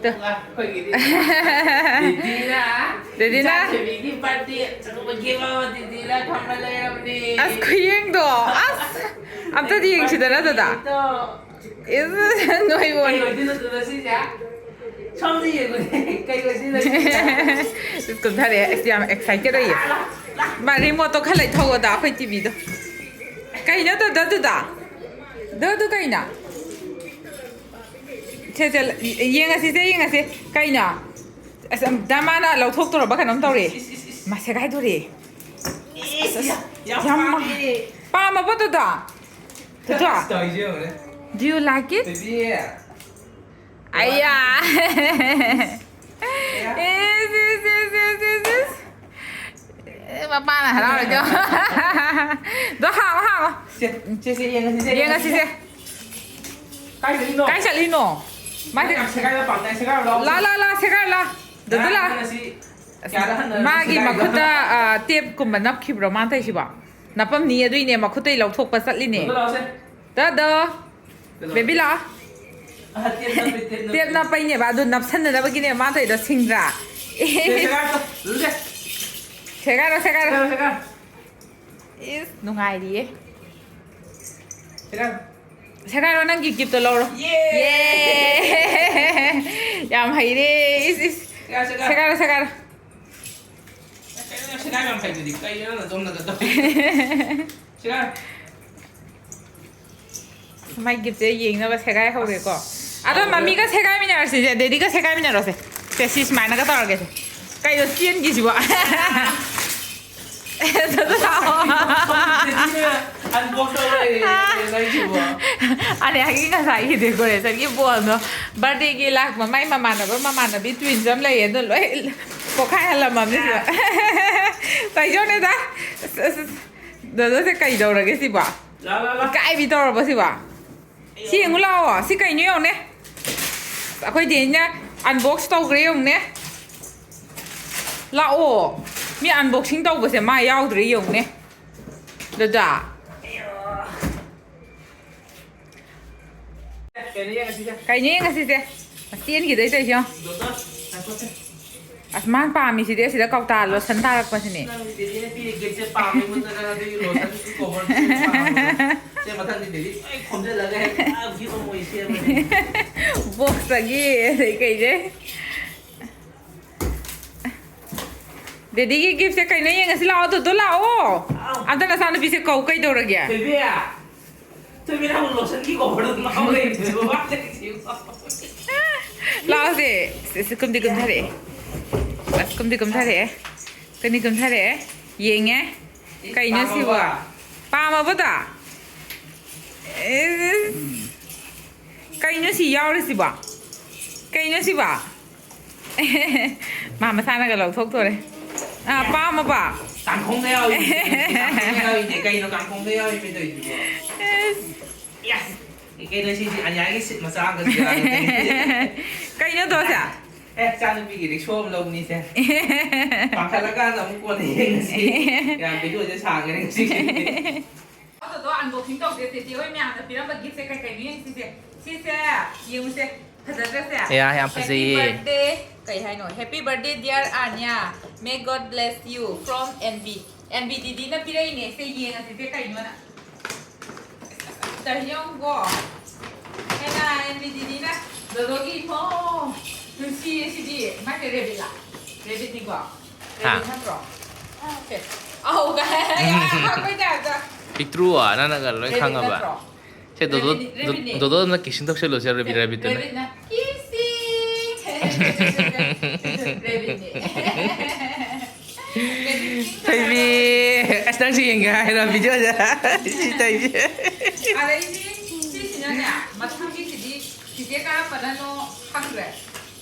ꯇꯨ꯫ ꯑꯩꯈꯣꯏꯒꯤꯗꯤ ꯗꯤꯗꯤꯅ, ꯗꯤꯗꯤꯅ꯫ ꯏꯆꯥ ꯊꯣꯏꯕꯤꯒꯤ birthday ꯑꯆꯧꯕꯒꯤ ꯑꯃ ꯗꯤꯗꯤꯅ ꯈꯝꯕ ꯂꯩꯔꯝꯅꯤ꯫ ꯑꯁ, ꯈꯨꯌꯦꯡꯗꯣ, ꯑꯁ, ꯑꯝꯇꯗꯤ ꯌꯦꯡꯁꯤꯗꯅ, ꯗꯗꯥ꯫ ꯗꯤꯗꯤꯗꯣ꯫ ꯏꯁ, ꯅꯣꯏꯕꯨ꯫ ꯀꯩ ꯑꯣꯏꯗꯣꯏꯅꯣ ꯑꯗꯨꯗ ꯁꯤꯁꯦ? ꯁꯣꯝꯗ ꯌꯦꯡꯉꯨꯅꯦ, ꯀꯩ ꯑꯣꯏꯗꯣꯏꯅꯣ ꯁꯤꯁꯦ? ꯏꯁ, ꯀꯨꯝꯊꯔꯛꯑꯦ꯫ ꯑꯁ, ꯌꯥꯝ excited ꯑꯣꯏꯌꯦ꯫ ꯂꯥ, ꯂꯥ꯫ ꯃꯥ remoteꯇꯣ ꯈꯔ ꯂꯩꯊꯧꯑꯣꯗ, ꯑꯩꯈꯣꯏ TVꯗꯣ꯫ ꯀꯩꯅꯣ ꯇꯧꯗꯣ ꯑꯗꯨꯗ? ꯑꯗꯨ, ꯑꯗꯨ ꯀꯩꯅꯣ? ꯁꯦ, ꯁꯦ, ꯌꯦꯡꯉꯁꯤ, ꯁꯦ, ꯌꯦꯡꯉꯁꯤ꯫ ꯀꯩꯅꯣ? ꯑꯁ, ꯑꯝꯇ ꯃꯥꯅ ꯂꯧꯊꯣꯛꯇꯣꯔꯕ ꯀꯩꯅꯣꯝ ꯇꯧꯔꯦ꯫ ꯏꯁ, ꯏꯁ, ꯏꯁ꯫ ꯃꯥ ꯁꯦꯒꯥꯏꯗꯣꯔꯦ꯫ ꯏꯁ, ꯌꯥꯝ ꯌꯥꯝ ꯄꯥꯝꯃꯦ꯫ ꯄꯥꯝꯃꯕꯣ ꯑꯗꯨꯗꯣ? ꯇꯧꯔꯤꯁꯦ ꯌꯦꯡꯉꯨꯅꯦ꯫ Do you like it? Baby. ꯑꯌꯥ꯫ ꯑꯌꯥ꯫ ꯏꯁ, ꯏꯁ, ꯏꯁ꯫ ꯑꯦ, ꯃꯄꯥꯅ ꯍꯔꯥꯎꯔꯤꯗꯣ꯫ ꯑꯗꯣ ꯍꯥꯡꯉꯣ, ꯍꯥꯡꯉꯣ꯫ ꯁꯦ, ꯁꯦ, ꯁꯦ, ꯌꯦꯡꯉꯁꯤꯁꯦ, ꯌꯦꯡꯉꯁꯤꯁꯦ꯫ ꯌꯦꯡꯉꯁꯤꯁꯦ꯫ ꯀꯥꯏ ꯆꯠꯂꯤꯅꯣ? ꯀꯥꯏ ꯆꯠꯂꯤꯅꯣ? ꯃꯥꯗꯤ ꯌꯥꯝ ꯁꯦꯒꯥꯏꯕ ꯄꯥꯝꯗꯥꯏ, ꯁꯦꯒꯥꯏꯔꯨ ꯂꯥꯎ꯫ ꯂꯥ, ꯂꯥ, ꯂꯥ, ꯁꯦꯒꯥꯏꯔꯨ ꯂꯥ꯫ ꯗꯨꯗꯨ ꯂꯥ꯫ ꯉꯔꯥꯡ ꯉꯁꯤ ꯑꯁ, ꯀꯌꯥꯗ ꯍꯟꯅ ꯃꯥꯒꯤ ꯁꯦꯒꯥꯏꯔꯤꯅꯣ? ꯃꯈꯨꯠꯇ, ꯑ, tapeꯀꯨꯝꯕ ꯅꯞꯈꯤꯕ꯭ꯔꯣ ꯃꯥꯅ ꯇꯧꯔꯤꯁꯤꯕꯣ? ꯅꯞꯄꯝꯅꯤ, ꯑꯗꯨꯏꯅꯦ ꯃꯈꯨꯠꯇꯩ ꯂꯧꯊꯣꯛꯄ ꯆꯠꯂꯤꯅꯦ꯫ ꯗꯨꯗꯨ ꯂꯥꯎꯁꯦ꯫ ꯗꯣꯗꯣ꯫ ꯀꯩꯗꯧꯔꯦ? ꯕꯦꯕꯤ ꯂꯥꯛꯑꯣ꯫ ꯑ, ꯇꯦꯞ ꯅꯞꯄꯦ, ꯇꯦꯞ ꯅꯞꯄꯦ꯫ ꯇꯦꯞ ꯅꯞꯄꯩꯅꯦꯕ, ꯑꯗꯨ ꯅꯞꯁꯟꯅꯅꯕꯒꯤꯅꯦ ꯃꯥ ꯇꯧꯔꯤꯗꯣ, ꯁꯤꯡꯗ꯭ꯔꯥ? ꯁꯦ, ꯁꯦꯒꯥꯏꯔꯣ, ꯂꯨꯖꯦ꯫ ꯁꯦꯒꯥꯏꯔꯣ, ꯁꯦꯒꯥꯏꯔꯣ꯫ ꯁꯦꯒꯥꯏꯔꯣ, ꯁꯦꯒꯥꯏꯔꯣ꯫ ꯏꯁ, ꯅꯨꯡꯉꯥꯏꯔꯤꯌꯦ꯫ ꯁꯦꯒꯥꯏꯔꯣ꯫ ꯁꯦꯒꯥꯏꯔꯣ, ꯅꯪꯒꯤ giftꯇꯣ ꯂꯧꯔꯣ꯫ ꯌꯦ! ꯌꯦ! ꯌꯥꯝ ꯍꯩꯔꯦ꯫ ꯏꯁ, ꯏꯁ꯫ ꯁꯦꯒꯥꯏꯔꯣ, ꯁꯦꯒꯥꯏꯔꯣ꯫ ꯁꯦꯒꯥꯏꯔꯣ, ꯁꯦꯒꯥꯏꯔꯣ꯫ ꯀꯩꯅꯣ, ꯁꯦꯒꯥꯏꯕ ꯌꯥꯝ ꯍꯩꯗꯨꯗꯤ꯫ ꯀꯩꯅꯣ, ꯅꯪ ꯅꯇꯣꯝꯗ ꯇꯧ-, ꯁꯦꯒꯥꯏꯔꯣ꯫ ꯃꯥꯏ giftꯁꯦ ꯌꯦꯡꯅꯕ ꯁꯦꯒꯥꯏ ꯍꯧꯔꯦꯀꯣ꯫ ꯑꯁ, ꯑꯗꯣ ꯍꯧꯔꯦ꯫ ꯃꯃꯤꯒ ꯁꯦꯒꯥꯏꯃꯤꯟꯅꯔꯁꯤꯁꯦ, ꯗꯦꯗꯤꯒ ꯁꯦꯒꯥꯏꯃꯤꯟꯅꯔꯁꯦ꯫ ꯁꯦ, ꯁꯤ ꯁꯨꯃꯥꯏꯅꯒ ꯇꯧꯔꯒꯦꯁꯦ꯫ ꯀꯩꯅꯣ ꯆꯦꯟꯈꯤꯁꯤꯕꯣ? ꯑꯗꯨ ꯂꯥꯛꯑꯣ꯫ ꯗꯦꯗꯤꯅ unbox ꯇꯧ ꯂꯩꯔꯦ, ꯅꯪꯁꯤꯕꯣ꯫ ꯑꯔꯦ, ꯑꯩꯒꯤ ꯉꯁꯥꯏꯒꯤ decorationꯒꯤ ballꯗꯣ birthdayꯒꯤ ꯂꯥꯛꯄ ꯃꯥꯏ ꯃꯃꯥꯟꯅꯕ ꯃꯃꯥꯟꯅꯕꯤ twins ꯑꯃ ꯂꯩꯌꯦ, ꯑꯗꯣ ꯂꯣꯏ ꯄꯣꯛꯈꯥꯏꯍꯜꯂꯝꯃꯕꯅꯤ ꯁꯤꯕꯣ꯫ ꯇꯥꯏꯖꯣꯅꯦꯗ꯫ ꯑꯁ, ꯑꯁ, ꯑꯁ꯫ ꯗꯣꯗꯣꯁꯦ ꯀꯩꯗꯧꯔꯒꯦ ꯁꯤꯕꯣ? ꯂꯥ, ꯂꯥ, ꯂꯥ꯫ ꯏꯀꯥꯏꯕꯤ ꯇꯧꯔꯕꯣ ꯁꯤꯕꯣ? ꯁꯤ ꯌꯦꯡꯉꯨ ꯂꯥꯛꯑꯣ꯫ ꯁꯤ ꯀꯩꯅꯣ ꯌꯦꯡꯉꯨꯅꯦ꯫ ꯑꯩꯈꯣꯏ ꯗꯦꯅꯤꯅ unbox ꯇꯧꯈ꯭ꯔꯦ ꯌꯦꯡꯉꯨꯅꯦ꯫ ꯂꯥꯛꯑꯣ꯫ ꯃꯤ unboxing ꯇꯧꯕꯁꯦ ꯃꯥ ꯌꯥꯎꯗ꯭ꯔꯦ ꯌꯦꯡꯉꯨꯅꯦ꯫ ꯗꯗꯥ꯫ ꯀꯩꯅꯣ ꯌꯦꯡꯉꯁꯤꯁꯦ꯫ ꯀꯩꯅꯣ ꯌꯦꯡꯉꯁꯤꯁꯦ? ꯆꯦꯟꯈꯤꯗꯣꯏ ꯇꯧꯔꯤꯁꯦ ꯌꯦꯡꯉꯣ꯫ ꯗꯣꯛꯇꯔ, ꯉꯥꯏꯈꯣꯁꯦ꯫ ꯑꯁ, ꯃꯥꯅ ꯄꯥꯝꯃꯤꯁꯤꯗꯤ ꯑꯁꯤꯗ ꯀꯧꯇꯥ ꯂꯣꯁꯟ ꯇꯥꯔꯛꯄꯁꯤꯅꯦ꯫ ꯅꯪ ꯗꯦꯗꯤꯅ ꯄꯤꯔꯤ gift ꯁꯦ ꯄꯥꯝꯃꯦ, ꯑꯩꯉꯣꯟꯗ ꯑꯗꯨꯒꯤ lotion ꯁꯤ cover ꯁꯤ ꯄꯥꯝꯃꯦ꯫ ꯁꯦ, ꯃꯊꯪꯗꯤ ꯗꯦꯗꯤ ꯂꯣꯏ ꯈꯣꯝꯖꯤꯜꯂꯒ ꯍꯦꯛꯇ gift ꯑꯃ ꯑꯣꯏꯅ ꯁꯦꯝꯃꯒꯦ꯫ Box ꯇꯒꯤ ꯑꯗꯩ ꯀꯩꯗꯩ꯫ ꯗꯦꯗꯤꯒꯤ gift ꯁꯦ ꯀꯩꯅꯣ ꯌꯦꯡꯉꯁꯤ ꯂꯥꯛꯑꯣ, ꯗꯣꯗꯣ ꯂꯥꯛꯑꯣ꯫ ꯑꯝꯇ ꯅꯆꯥꯅꯨꯄꯤꯁꯦ ꯀꯧ, ꯀꯩꯗꯧꯔꯒꯦ? ꯊꯣꯏꯕꯤ, ꯊꯣꯏꯕꯤ, ꯅꯪ lotion ꯒꯤ cover ꯗꯣ ꯉꯥꯎ ꯂꯩꯔꯤꯗꯨꯕꯨ ꯃꯥ ꯂꯩꯔꯤꯁꯤꯕꯨ꯫ ꯂꯥꯛꯑꯣꯁꯦ꯫ ꯁꯤ, ꯁꯤ, ꯀꯨꯝꯗꯤ ꯀꯨꯝꯊꯔꯛꯑꯦ꯫ ꯑꯁ, ꯀꯨꯝꯗꯤ ꯀꯨꯝꯊꯔꯛꯑꯦ꯫ ꯀꯨꯝꯗꯤ ꯀꯨꯝꯊꯔꯛꯑꯦ꯫ ꯌꯦꯡꯉꯦ꯫ ꯏꯁ, ꯀꯩꯅꯣ ꯁꯤꯕꯣ? ꯄꯥꯝꯃꯕꯣ? ꯄꯥꯝꯃꯕꯣꯗ? ꯑꯦ, ꯀꯩꯅꯣ ꯁꯤ ꯌꯥꯎꯔꯤꯁꯤꯕꯣ? ꯀꯩꯅꯣ ꯁꯤꯕꯣ? ꯃꯥ ꯃꯁꯥꯅꯒ ꯂꯧꯊꯣꯛꯇꯣꯔꯦ꯫ ꯑꯥ, ꯄꯥꯝꯃꯕ? ꯀꯥꯡꯈꯣꯡꯗ ꯌꯥꯎꯔꯤꯁꯦ꯫ ꯀꯥꯡꯈꯣꯡꯗ ꯌꯥꯎꯔꯤꯁꯦ꯫ ꯀꯩꯅꯣ ꯀꯥꯡꯈꯣꯡꯗ ꯌꯥꯎꯔꯤꯁꯦ ꯇꯧꯔꯤꯁꯤꯕꯣ? ꯑꯦꯁ꯫ ꯌꯥ꯫ ꯀꯩꯅꯣ ꯁꯤꯗꯤ ꯑꯅꯤꯌꯥꯒꯤ ꯁꯤꯠ ꯃꯆꯥ ꯑꯃꯒ ꯁꯤꯗ ꯀꯩꯅꯣ ꯇꯧꯁꯦ꯫ ꯑꯦ, ꯏꯆꯥꯅꯨꯄꯤꯒꯤ ꯔꯤꯛꯁꯣ ꯑꯃ ꯂꯧꯅꯤꯁꯦ꯫ ꯄꯥꯈꯠꯂꯀꯥꯟꯗ ꯑꯃꯨꯛ ꯀꯣꯟꯅ ꯌꯦꯡꯉꯁꯤ꯫ ꯌꯥꯝ video ꯁꯦ ꯁꯥꯡꯈ꯭ꯔꯦ ꯉꯁꯤꯒꯤꯗꯤ꯫ ꯑꯗꯣ unboxing ꯇꯧꯁꯦ, ꯆꯦꯆꯦ ꯍꯣꯏ ꯃꯌꯥꯝꯅ ꯄꯤꯔꯝꯕ gift ꯁꯦ ꯀꯩ ꯀꯩꯅꯣ ꯌꯦꯡꯁꯤꯁꯦ꯫ ꯁꯤꯁꯦ ꯌꯦꯡꯉꯨꯁꯦ, ꯐꯖꯗ꯭ꯔꯁꯦ? ꯑꯌꯥ, ꯌꯥꯝ ꯐꯖꯩꯌꯦ꯫ Happy birthday, ꯀꯩ ꯍꯥꯏꯅꯣ? Happy birthday, dear Anya. May God bless you. From N B. N B ꯗꯤꯗꯤꯅ ꯄꯤꯔꯛꯏꯅꯦ꯫ ꯁꯦ ꯌꯦꯡꯉꯁꯤꯁꯦ ꯀꯩꯅꯣꯅ꯫ ꯇꯧꯔꯤ ꯌꯦꯡꯉꯨꯀꯣ꯫ ꯍꯦꯟꯅ N B ꯗꯤꯗꯤꯅ ꯗꯣꯗꯣꯒꯤ ꯏꯃꯣ꯫ ꯅꯨꯡꯁꯤꯌꯦ ꯁꯤꯗꯤ꯫ ꯃꯥꯁꯦ rabbit ꯂꯥ? Rabbit ꯅꯤꯀꯣ? ꯍꯥ? Rabbit ꯅꯠꯇ꯭ꯔꯣ? ꯁꯦ꯫ ꯑꯧ, ꯀꯥꯏ ꯍꯥꯏ-, ꯍꯥꯏ-, ꯍꯥꯏ-, ꯍꯥꯏ-, ꯍꯥꯏ-, ꯄꯤꯛꯇ꯭ꯔꯨ, ꯅꯪꯅꯒ ꯂꯣꯏ rabbit ꯈꯪꯉꯕ? ꯅꯠꯇ꯭ꯔꯣ? ꯁꯦ, ꯗꯣꯗꯣ-, ꯔꯦꯕꯤꯠꯅꯦ, ꯔꯦꯕꯤꯠꯅꯦ꯫ ꯗꯣꯗꯣ-, ꯗꯣꯗꯣꯅ kissing ꯇꯧꯁꯜꯂꯨꯁꯦ, ꯔꯦꯕꯤꯠ, ꯔꯦꯕꯤꯠꯇꯨꯅ꯫ ꯔꯦꯕꯤꯠꯅ kissing! ꯔꯦꯕꯤꯠꯅꯦ꯫ ꯊꯣꯏꯕꯤ! ꯑꯁ, ꯅꯪꯁꯨ ꯌꯦꯡꯒꯦ ꯍꯥꯏꯔꯣ video ꯁꯦ? ꯁꯤ ꯊꯣꯏꯕꯤ꯫ ꯑꯗꯩꯗꯤ ꯁꯤꯁꯤꯅꯅꯦ, ꯃꯊꯪꯒꯤꯁꯤꯗꯤ ꯆꯤꯆꯦ ꯀꯔꯝꯕꯅꯅꯣ ꯈꯪꯗ꯭ꯔꯦ꯫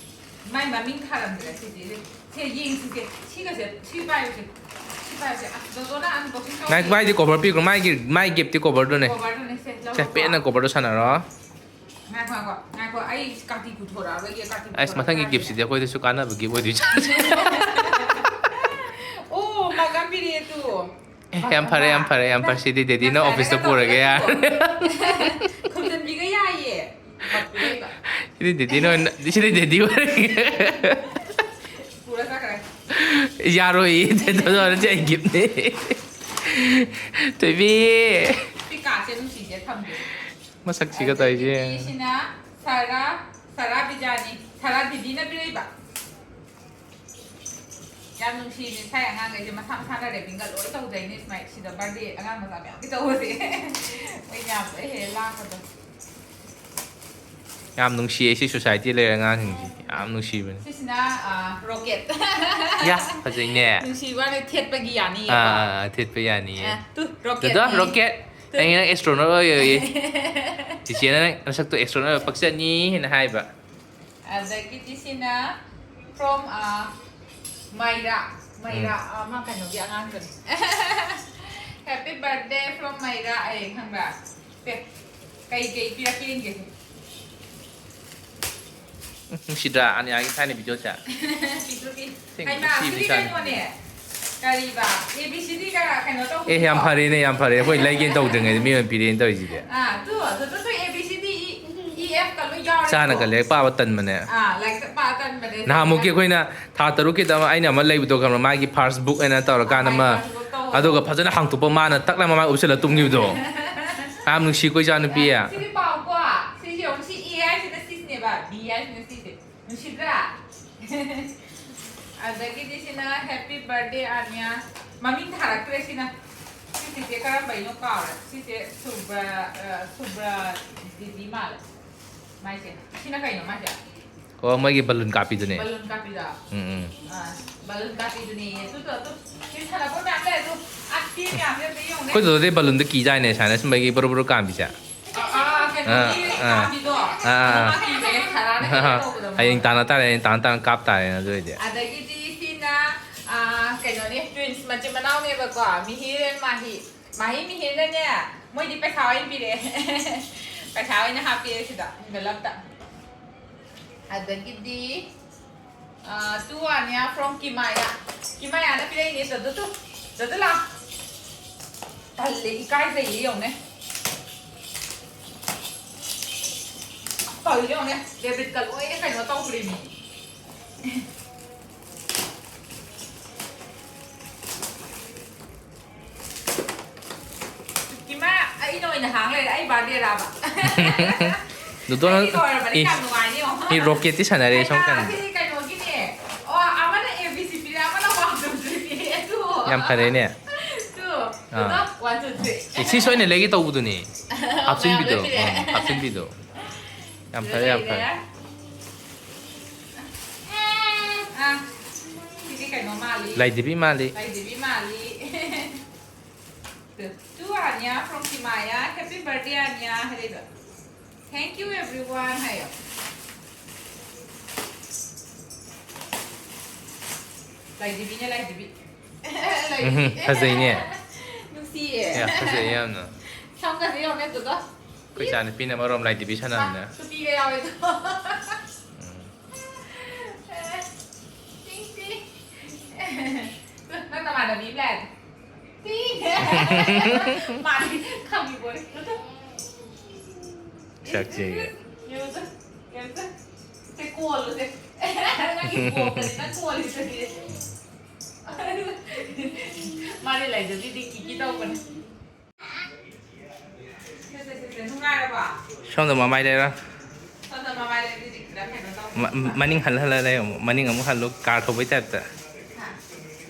ꯃꯥꯏ ꯃꯃꯤꯡ ꯊꯥꯔꯝꯗ꯭ꯔꯦ ꯁꯤꯗꯤ꯫ ꯁꯦ ꯌꯦꯡꯁꯤꯁꯦ꯫ ꯁꯤꯒꯁꯦ, ꯁꯤ ꯄꯥꯏꯌꯨꯁꯦ꯫ ꯁꯤ ꯄꯥꯏꯌꯨꯁꯦ꯫ ꯑꯁ, ꯗꯣꯗꯣꯅ unboxing ꯇꯧ-, ꯃꯥꯏ, ꯃꯥꯏꯗꯤ cover ꯄꯤꯈ꯭ꯔꯣ꯫ ꯃꯥꯏꯒꯤ, ꯃꯥꯏ gift ꯇꯤ cover ꯗꯨꯅꯦ꯫ Cover ꯗꯨꯅꯦ꯫ ꯁꯦ, ꯂꯧ, ꯄꯦꯟꯅ ꯀꯣꯕꯔꯗꯣ ꯁꯥꯟꯅꯔꯣ꯫ ꯉꯥꯏꯈꯣ, ꯉꯥꯏꯈꯣ, ꯉꯥꯏꯈꯣ, ꯑꯩ ꯀꯥꯇꯤ ꯄꯨꯊꯣꯔꯛꯑꯔꯣꯏꯒꯦ, ꯀꯥꯇꯤ ꯑꯁ, ꯃꯊꯪꯒꯤ ꯄꯨꯊꯣꯔꯛꯑꯔꯣꯏꯒꯦ꯫ ꯒꯤꯐꯁꯤꯗꯤ ꯑꯩꯈꯣꯏꯗꯁꯨ ꯀꯥꯟꯅꯕ ꯒꯤꯐ ꯑꯣꯏꯗꯣꯏ ꯆꯥꯠꯁꯦ꯫ ꯑꯣ, ꯃꯒ ꯄꯤꯔꯛꯑꯦ ꯇꯨ꯫ ꯑꯦ, ꯌꯥꯝ ꯐꯔꯦ, ꯌꯥꯝ ꯐꯔꯦ, ꯌꯥꯝ ꯐꯔꯦ꯫ ꯁꯤꯗꯤ ꯗꯦꯗꯤꯅ ꯅꯪ ꯑꯣꯐꯤꯁꯇ ꯁꯥꯏꯅꯒ ꯄꯨꯔꯒꯦ ꯇꯧꯔꯒ ꯌꯥꯔꯦ꯫ ꯇꯨ꯫ ꯈꯨꯝꯖꯤꯟꯕꯤꯒ ꯌꯥꯏꯌꯦ꯫ ꯄꯛꯄꯤꯔꯦꯕ꯫ ꯁꯤꯗꯤ ꯗꯦꯗꯤꯅ ꯑꯣꯏꯅ, ꯁꯤꯗꯤ ꯗꯦꯗꯤ ꯑꯣꯏꯔꯒꯦ꯫ ꯄꯨꯔ ꯆꯠꯈ꯭ꯔꯦ꯫ ꯌꯥꯔꯣꯏꯌꯦ, ꯗꯦꯗꯣ ꯁꯤ ꯑꯩ ꯒꯤꯐꯅꯦ꯫ ꯊꯣꯏꯕꯤ꯫ ꯁꯤ ꯀꯥꯁꯦ ꯅꯨꯡꯁꯤꯁꯦ ꯊꯝꯒꯦ꯫ ꯃꯁꯛꯁꯤꯒ ꯇꯧꯔꯤꯁꯦ꯫ ꯑꯗꯒꯤꯗꯤ ꯁꯤꯅ ꯁꯥꯔꯥ, ꯁꯥꯔꯥ ꯕꯤꯖꯥꯅꯤ꯫ ꯁꯥꯔꯥ ꯗꯤꯗꯤꯅ ꯄꯤꯔꯛꯏꯕ꯫ ꯌꯥꯝ ꯅꯨꯡꯁꯤꯅꯦ, ꯁꯥꯏ ꯑꯉꯥꯡꯈꯩꯁꯦ ꯃꯁꯥ ꯃꯁꯥꯅ ꯔꯦꯄꯤꯡꯒ ꯂꯣꯏ ꯇꯧꯖꯩꯅꯦ꯫ ꯁꯨꯃꯥꯏꯅ ꯁꯤꯗ ꯕꯥꯔꯗꯦ ꯑꯉꯥꯡ ꯃꯆꯥ ꯃꯌꯥꯝꯒꯤ ꯇꯧꯕꯁꯦ꯫ ꯃꯣꯏ ꯃꯌꯥꯝ ꯂꯣꯏ ꯍꯦꯛ ꯂꯥꯡꯕꯗꯣ꯫ ꯌꯥꯝ ꯅꯨꯡꯁꯤꯌꯦ ꯁꯤ ꯁꯣꯁꯥꯏꯇꯤ ꯂꯩꯔ ꯑꯉꯥꯡꯁꯤꯡꯁꯦ꯫ ꯌꯥꯝ ꯅꯨꯡꯁꯤꯕꯅꯦ꯫ ꯁꯤꯁꯤꯅ, ꯑ, ꯔꯣꯀꯦꯠ꯫ ꯌꯥ, ꯐꯖꯩꯅꯦ꯫ ꯅꯨꯡꯁꯤꯕ ꯋꯥꯅꯤ, ꯊꯦꯠꯄꯒꯤ ꯌꯥꯅꯤꯌꯦꯀꯣ꯫ ꯑꯥ, ꯑꯥ, ꯑꯥ, ꯊꯦꯠꯄ ꯌꯥꯅꯤꯌꯦ꯫ ꯑ, ꯇꯨ, ꯔꯣꯀꯦꯠꯅꯤ꯫ ꯗꯥꯗꯥ, ꯔꯣꯀꯦꯠ꯫ ꯇꯨ꯫ ꯑꯩꯅ ꯑꯦꯁꯇ꯭ꯔꯣꯅꯣꯠ ꯑꯣꯏꯌꯦ꯫ ꯆꯤꯆꯦꯅ ꯅꯁꯛꯇꯣ ꯑꯦꯁꯇ꯭ꯔꯣꯅꯣꯠ ꯑꯣꯏꯕ ꯄꯛꯆꯅꯤ ꯍꯥꯏꯅ ꯍꯥꯏꯕ꯫ ꯑꯗꯒꯤꯗꯤ ꯁꯤꯅ from, ꯑ, ꯃꯩꯔꯥ꯫ ꯃꯩꯔꯥ, ꯎꯝ꯫ ꯑꯃ ꯀꯩꯅꯣꯒꯤ ꯑꯉꯥꯡꯗꯨꯅꯤ꯫ Happy birthday from ꯃꯩꯔꯥ ꯑꯩ ꯈꯪꯕ꯭ꯔꯥ? ꯄꯦ, ꯀꯩ ꯀꯩ ꯄꯤꯔꯛꯀꯦ ꯌꯦꯡꯒꯦ꯫ ꯎꯝ, ꯅꯨꯡꯁꯤꯗ꯭ꯔꯥ ꯑꯅꯤꯌꯥꯒꯤ ꯊꯥꯏꯅ ꯚꯤꯗꯤꯑꯣꯁꯦ? ꯄꯤꯛꯇ꯭ꯔꯨꯒꯤ꯫ ꯊꯦꯡ-, ꯍꯩꯃꯥ, ꯁꯤꯗꯤ ꯁꯤꯗꯤ ꯀꯥꯏ-, ꯀꯩꯅꯣꯅꯦ? ꯀꯔꯤꯕ? A B C D ꯒ ꯀꯩꯅꯣ ꯇꯧꯕꯗꯣ? ꯑꯦ, ꯌꯥꯝ ꯐꯔꯦꯅꯦ, ꯌꯥꯝ ꯐꯔꯦ꯫ ꯑꯩꯈꯣꯏ ꯂꯩꯒꯦꯅ ꯇꯧꯗ꯭ꯔꯤꯉꯩꯗ ꯃꯤ ꯑꯣꯏꯅ ꯄꯤꯔꯛꯑꯦꯅ ꯇꯧꯔꯤꯁꯤꯗꯤ꯫ ꯑꯥ, ꯑꯗꯨ, ꯑꯗꯨꯗꯁꯨ A B C D, E, E, F ꯀ ꯂꯣꯏ ꯌꯥꯎꯔꯦꯀꯣ? ꯏꯆꯥꯅꯒ ꯂꯥꯏꯔꯤꯛ ꯄꯥꯕ ꯇꯟꯕꯅꯦ꯫ ꯑꯥ, ꯂꯥꯏꯔꯤꯛ ꯄꯥꯕ ꯇꯟꯕꯅꯦ꯫ ꯅꯍꯥꯟꯃꯨꯛꯀꯤ ꯑꯩꯈꯣꯏꯅ ꯊꯥ ꯇꯔꯨꯛꯀꯤꯗ ꯑꯃ, ꯑꯩꯅ ꯑꯃ ꯂꯩꯕꯗꯣ ꯈꯪꯕ꯭ꯔꯥ? ꯃꯥꯒꯤ first book ꯍꯥꯏꯅ ꯇꯧꯔꯀꯥꯟꯗ ꯑꯥ, ꯑꯃ, first book ꯇꯧꯕꯗꯣ꯫ ꯑꯗꯨꯒ ꯐꯖꯅ ꯍꯥꯡꯇꯣꯛꯄ ꯃꯥꯅ ꯇꯛ ꯂꯥꯎꯅ ꯃꯥꯏ ꯎꯞꯁꯜꯂ ꯇꯨꯝꯈꯤꯕꯗꯣ꯫ ꯌꯥꯝ ꯅꯨꯡꯁꯤ ꯑꯩꯈꯣꯏ ꯏꯆꯥꯅꯨꯄꯤ꯫ ꯁꯤꯗꯤ ꯄꯥꯎꯀꯣ꯫ ꯁꯤꯁꯦ ꯌꯦꯡꯉꯨ, ꯁꯤ A ꯍꯥꯏꯁꯤꯅ ꯁꯤꯁꯤꯅꯦꯕ, B ꯍꯥꯏꯁꯤꯅ ꯁꯤꯁꯦ꯫ ꯅꯨꯡꯁꯤꯗ꯭ꯔꯥ? ꯑꯗꯒꯤꯗꯤ ꯁꯤꯅ Happy Birthday ꯑꯥꯔꯃꯤꯌꯥ꯫ ꯃꯃꯤꯡ ꯊꯥꯔꯛꯇ꯭ꯔꯦ ꯁꯤꯅ꯫ ꯁꯤꯁꯦ ꯀꯔꯝꯕꯩꯅꯣ ꯀꯥꯎꯔꯦ꯫ ꯁꯤꯁꯦ ꯁꯨꯕ꯭ꯔ-, ꯑ, ꯁꯨꯕ꯭ꯔ ꯗꯤꯗꯤ ꯃꯥꯜꯂꯦ꯫ ꯃꯥꯏꯁꯦ꯫ ꯁꯤꯅ ꯀꯩꯅꯣ ꯃꯥꯏꯁꯦ? ꯑꯣ, ꯃꯣꯏꯒꯤ ꯕꯂꯨꯟ ꯀꯥꯞꯄꯤꯗꯨꯅꯦ꯫ ꯕꯂꯨꯟ ꯀꯥꯞꯄꯤꯗꯣ? ꯎꯝ, ꯎꯝ꯫ ꯑ, ꯕꯂꯨꯟ ꯀꯥꯞꯄꯤꯗꯨꯅꯦ꯫ ꯑꯗꯨꯗꯣ ꯑꯗꯨꯝ ꯁꯤ ꯁꯥꯟꯅꯄꯣꯠ ꯃꯌꯥꯝ ꯂꯩ ꯑꯗꯨ꯫ ꯑꯁ, ꯁꯤ ꯃꯌꯥꯝꯁꯦ ꯑꯝꯇ ꯌꯦꯡꯉꯨꯅꯦ꯫ ꯑꯩꯈꯣꯏ ꯗꯥꯗꯥꯗꯤ ꯕꯂꯨꯟꯗ ꯀꯤꯖꯥꯏꯅꯦ, ꯁꯨꯃꯥꯏꯅ ꯁꯨꯝꯕꯒꯤ ꯕꯨꯔꯨ ꯕꯨꯔꯨ ꯀꯥꯝꯕꯤꯁꯦ꯫ ꯑꯥ, ꯑꯥ, ꯀꯩꯅꯣꯒꯤ ꯑꯥ, ꯑꯥ꯫ ꯀꯥꯝꯕꯤꯗꯣ? ꯑꯥ, ꯑꯥ꯫ ꯑꯗꯨ ꯃꯥ ꯀꯤꯖꯩ, ꯁꯥꯔꯥꯅ ꯀꯩꯅꯣ ꯑꯥ, ꯑꯥ꯫ ꯇꯧꯕꯗꯣ ꯃꯥ꯫ ꯍꯌꯦꯡ ꯇꯥꯟꯅ ꯇꯥꯔꯦ, ꯍꯌꯦꯡ ꯇꯥꯟꯅ ꯇꯥꯔꯦ ꯀꯥꯞ ꯇꯥꯔꯦꯅ ꯑꯗꯨ ꯑꯣꯏꯗꯤ꯫ ꯑꯗꯒꯤꯗꯤ ꯁꯤꯅ, ꯑꯥ, ꯀꯩꯅꯣꯅꯦ, twins ꯃꯆꯤꯟ ꯃꯅꯥꯎꯅꯦꯕꯀꯣ, ꯃꯤꯍꯤꯔ and ꯃꯥꯍꯤ꯫ ꯃꯥꯍꯤ ꯃꯤꯍꯤꯔꯅꯅꯦ, ꯃꯣꯏꯗꯤ ꯄꯩꯁꯥ ꯑꯣꯏꯅ ꯄꯤꯔꯛꯑꯦ꯫ ꯄꯩꯁꯥ ꯑꯣꯏꯅ ꯍꯥꯞꯄꯤꯔꯛꯑꯦ ꯁꯤꯗ envelope ꯇ꯫ ꯑꯗꯒꯤꯗꯤ, ꯑ, to Anya from Kimaya. ꯀꯤꯃꯥꯌꯥꯅ ꯄꯤꯔꯛꯏꯅꯦ꯫ ꯆꯠꯇꯨ ꯇꯨ꯫ ꯆꯠꯇꯨ ꯂꯥ꯫ ꯇꯜꯂꯦ, ꯏꯀꯥꯏꯖꯩꯌꯦ, ꯌꯦꯡꯉꯨꯅꯦ꯫ ꯇꯜꯂꯦ, ꯌꯦꯡꯉꯨꯅꯦ꯫ Debit ꯀ ꯂꯣꯏꯅ ꯀꯩꯅꯣ ꯇꯧꯈ꯭ꯔꯦꯃꯤ꯫ ꯏꯃꯥ, ꯑꯩꯅ ꯑꯣꯏꯅ ꯍꯥꯡ ꯂꯩꯔꯦ, ꯑꯩ birthday ꯔꯥꯕ? ꯗꯣꯗꯣꯅ ꯑꯩꯒꯤ ꯂꯣꯏꯔꯕꯅꯤ, ꯏ, ꯌꯥꯝ ꯅꯨꯡꯉꯥꯏꯅꯤ, ꯌꯦꯡꯉꯣ꯫ ꯏ, rocket ꯇꯤ ꯁꯥꯟꯅꯔꯦ ꯁꯣꯝ ꯀꯩꯅꯥ, ꯀꯥꯟꯗ꯫ ꯁꯤ ꯀꯩꯅꯣꯒꯤꯅꯦ꯫ ꯑꯣ, ꯑꯃꯅ A B C ꯄꯤꯔꯦ, ꯑꯃꯅ one two three ꯄꯤꯔꯦ, ꯑꯗꯨ꯫ ꯌꯥꯝ ꯐꯔꯦꯅꯦ꯫ ꯑꯗꯨ, ꯑꯥ꯫ ꯑꯗꯨ, one two three꯫ ꯑꯦ, ꯁꯤꯁꯨ ꯑꯩꯅ ꯂꯩꯒꯦ ꯇꯧꯕꯗꯨꯅꯤ꯫ ꯑꯣ, ꯍꯥꯞꯆꯤꯟꯕꯤꯗꯣ꯫ ꯃꯌꯥꯝ ꯂꯣꯏ ꯄꯤꯔꯦ꯫ ꯎꯝ, ꯍꯥꯞꯆꯤꯟꯕꯤꯗꯣ꯫ ꯌꯥꯝ ꯐꯔꯦ, ꯌꯥꯝ ꯐꯔꯦ꯫ ꯂꯩꯔꯦ꯫ ꯑꯥ, ꯁꯤꯗꯤ ꯀꯩꯅꯣ ꯃꯥꯜꯂꯤ꯫ ꯂꯥꯏꯙꯤꯕꯤ ꯃꯥꯜꯂꯤ꯫ ꯂꯥꯏꯙꯤꯕꯤ ꯃꯥꯜꯂꯤ꯫ To Anya from Kimaya, happy birthday, Anya ꯍꯥꯏꯔꯛꯏꯕ꯫ Thank you, everyone ꯍꯥꯏꯌꯣ꯫ ꯂꯥꯏꯙꯤꯕꯤꯅꯦ, ꯂꯥꯏꯙꯤꯕꯤ꯫ ꯎꯝ, ꯐꯖꯩꯅꯦ꯫ ꯅꯨꯡꯁꯤꯌꯦ꯫ ꯌꯥ, ꯐꯖꯩ ꯌꯥꯝꯅ꯫ ꯁꯝꯒꯁꯦ ꯌꯦꯡꯉꯨꯅꯦ ꯑꯗꯨꯗꯣ꯫ ꯑꯩꯈꯣꯏ ꯏꯆꯥ ꯅꯨꯄꯤꯅ ꯃꯔꯣꯝ ꯂꯥꯏꯙꯤꯕꯤ ꯁꯥꯟꯅꯕꯅꯦ꯫ ꯁꯨꯇꯤꯒ ꯌꯥꯎꯋꯦꯗꯣ꯫ ꯎꯝ꯫ ꯇꯤꯡ, ꯇꯤꯡ꯫ ꯅꯪ ꯅꯃꯥꯟꯅꯕꯤ ꯑꯃ ꯂꯥꯛꯑꯦ꯫ ꯇꯤꯡ꯫ ꯃꯥꯗꯤ ꯈꯪꯉꯤꯄꯣꯠꯅꯤ꯫ ꯁꯛꯁꯤꯒ꯫ ꯌꯦꯡꯉꯨꯁꯦ, ꯌꯦꯡꯉꯨꯁꯦ꯫ ꯁꯦ ꯀꯣꯜꯂꯨꯁꯦ꯫ ꯅꯪꯒꯤ ꯀꯣꯛꯇꯗꯤ ꯅꯪ ꯀꯣꯜꯂꯤꯗꯨꯗꯤ꯫ ꯃꯥꯗꯤ ꯂꯩꯖꯕꯤꯗꯤ ꯀꯤꯀꯤ ꯇꯧꯕꯅꯦ꯫ ꯁꯦ, ꯁꯦ, ꯁꯦ, ꯁꯦ, ꯅꯨꯡꯉꯥꯏꯔꯕꯣ? ꯁꯣꯝꯗ ꯃꯃꯥꯏ ꯂꯩꯔ꯫ ꯁꯣꯝꯗ ꯃꯃꯥꯏ ꯂꯩꯔꯗꯤ ꯈꯤꯇꯪ ꯀꯩꯅꯣ ꯇꯧ꯫ ꯃ-, ꯃꯅꯤꯡ ꯍꯜ ꯍꯜꯂ ꯂꯩ ꯑꯃꯨꯛ꯫ ꯃꯅꯤꯡ ꯑꯃꯨꯛ ꯍꯜꯂꯨ, car ꯊꯧꯕꯩ type ꯇ꯫ ꯍꯥ?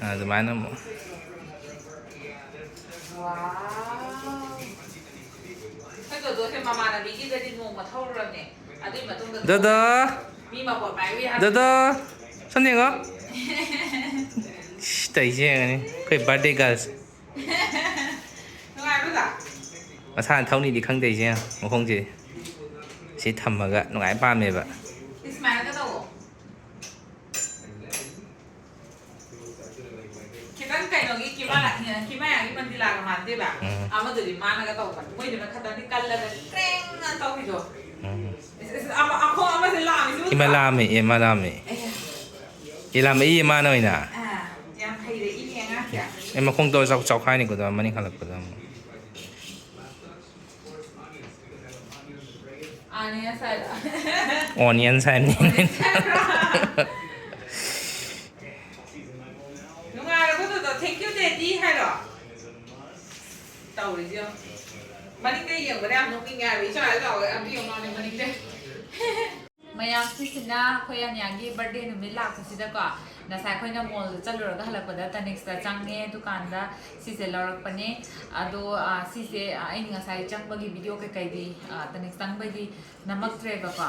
ꯑ, ꯑꯗꯨꯃꯥꯏꯅ ꯑꯃꯨꯛ꯫ Wow꯫ ꯑꯩꯈꯣꯏ ꯗꯣꯗꯣꯁꯦ ꯃꯃꯥꯟꯅꯕꯤꯒꯤꯗꯗꯤ ꯅꯣꯡꯃ ꯊꯧꯔꯨꯔꯕꯅꯦ꯫ ꯑꯗꯨꯏ ꯃꯇꯨꯡꯗ ꯗꯣꯗꯣ! ꯃꯤ ꯃꯄꯣꯠ ꯄꯥꯏꯕ ꯌꯥꯗꯦ꯫ ꯗꯣꯗꯣ! ꯁꯣꯝꯗ ꯌꯦꯡꯉꯣ꯫ ꯁꯤ ꯇꯧꯔꯤꯁꯦ ꯌꯦꯡꯉꯨꯅꯦ꯫ ꯑꯩꯈꯣꯏ birthday girl ꯁꯦ꯫ ꯅꯨꯡꯉꯥꯏꯕ꯭ꯔꯥ? ꯃꯁꯥꯅ ꯊꯧꯅꯤꯗꯤ ꯈꯪꯗꯦ ꯑꯩꯁꯦ, ꯃꯈꯣꯡꯁꯦ ꯁꯤ ꯊꯝꯃꯒ ꯅꯨꯡꯉꯥꯏ ꯄꯥꯝꯃꯦꯕ꯫ ꯁꯤ ꯁꯨꯃꯥꯏꯅꯒ ꯇꯧꯋꯣ꯫ ꯈꯤꯇꯪ ꯀꯩꯅꯣꯒꯤ ꯀꯤꯃꯥ-, ꯀꯤꯃꯥꯌꯥꯒꯤ ꯃꯟꯗꯤꯂꯥꯒ ꯃꯥꯟꯗꯦꯕ꯫ ꯎꯝ꯫ ꯑꯃꯗꯨꯗꯤ ꯃꯥꯅꯒ ꯇꯧꯕꯅꯤ, ꯃꯣꯏꯗꯨꯅ ꯈꯛꯇꯪꯗꯤ ꯀꯜꯂꯒ ꯀ꯭ꯔꯦꯡꯅ ꯇꯧꯕꯤꯗꯣ꯫ ꯎꯝ꯫ ꯏꯁ, ꯏꯁ, ꯑꯃ, ꯑꯈꯣꯡ ꯑꯃꯁꯦ ꯂꯥꯝꯃꯤꯁꯤꯕꯨ ꯏꯃ ꯂꯥꯝꯃꯤ, ꯏꯃ ꯂꯥꯝꯃꯤ꯫ ꯑꯦ꯫ ꯏ ꯂꯥꯝꯃꯛꯏ ꯏꯃꯥꯅ ꯑꯣꯏꯅ꯫ ꯑꯥ, ꯌꯥꯝ ꯍꯩꯔꯛꯏꯅꯦ ꯑꯉꯥꯡꯁꯦ꯫ ꯑꯦ, ꯃꯈꯣꯡꯗꯣ ꯆꯥꯎ-, ꯆꯥꯎꯈꯥꯏꯅꯤꯀꯣ, ꯑꯗꯣ ꯃꯅꯤꯡ ꯍꯜꯂꯛꯄꯗ ꯑꯃꯨꯛ꯫ ꯑꯥꯅꯦ ꯉꯁꯥꯏꯗꯣ꯫ Onions ꯍꯥꯏꯕꯅꯤ꯫ Onions ꯍꯥꯏꯕ꯭ꯔꯥ? ꯅꯨꯡꯉꯥꯏꯔꯕꯣ ꯗꯣꯗꯣ? Thank you, Daddy ꯍꯥꯏꯔꯣ? ꯇꯧꯔꯤꯁꯦ ꯌꯦꯡꯉꯣ꯫ ꯃꯅꯤꯡꯗ ꯌꯦꯡꯕꯗ ꯌꯥꯝ ꯅꯣꯛꯅꯤꯡꯉꯦ ꯍꯥꯏꯕ꯫ ꯏꯆꯥ ꯍꯥꯏꯗꯣ ꯑꯝꯇ ꯌꯦꯡꯉꯣ ꯃꯥꯅꯦ ꯃꯅꯤꯡꯗ꯫ ꯃꯌꯥꯝ, ꯁꯤꯁꯤꯅ ꯑꯩꯈꯣꯏ ꯑꯅꯤꯌꯥꯒꯤ birthday ꯅꯨꯃꯤꯠ ꯂꯥꯛꯄꯁꯤꯗꯀꯣ, ꯉꯁꯥꯏ ꯑꯩꯈꯣꯏꯅ mall ꯗ ꯆꯠꯂꯨꯔꯒ ꯍꯜꯂꯛꯄꯗ Tanix ꯇ ꯆꯪꯉꯦ, ꯗꯨꯀꯥꯟꯗ ꯁꯤꯁꯦ ꯂꯧꯔꯛꯄꯅꯦ꯫ ꯑꯗꯣ, ꯑ, ꯁꯤꯁꯦ, ꯑ, ꯑꯩꯅ ꯉꯁꯥꯏ ꯆꯪꯕꯒꯤ video ꯀꯩꯀꯩꯗꯤ, ꯑ, Tanix ꯆꯪꯕꯒꯤ ꯅꯝꯃꯛꯇ꯭ꯔꯦꯕꯀꯣ꯫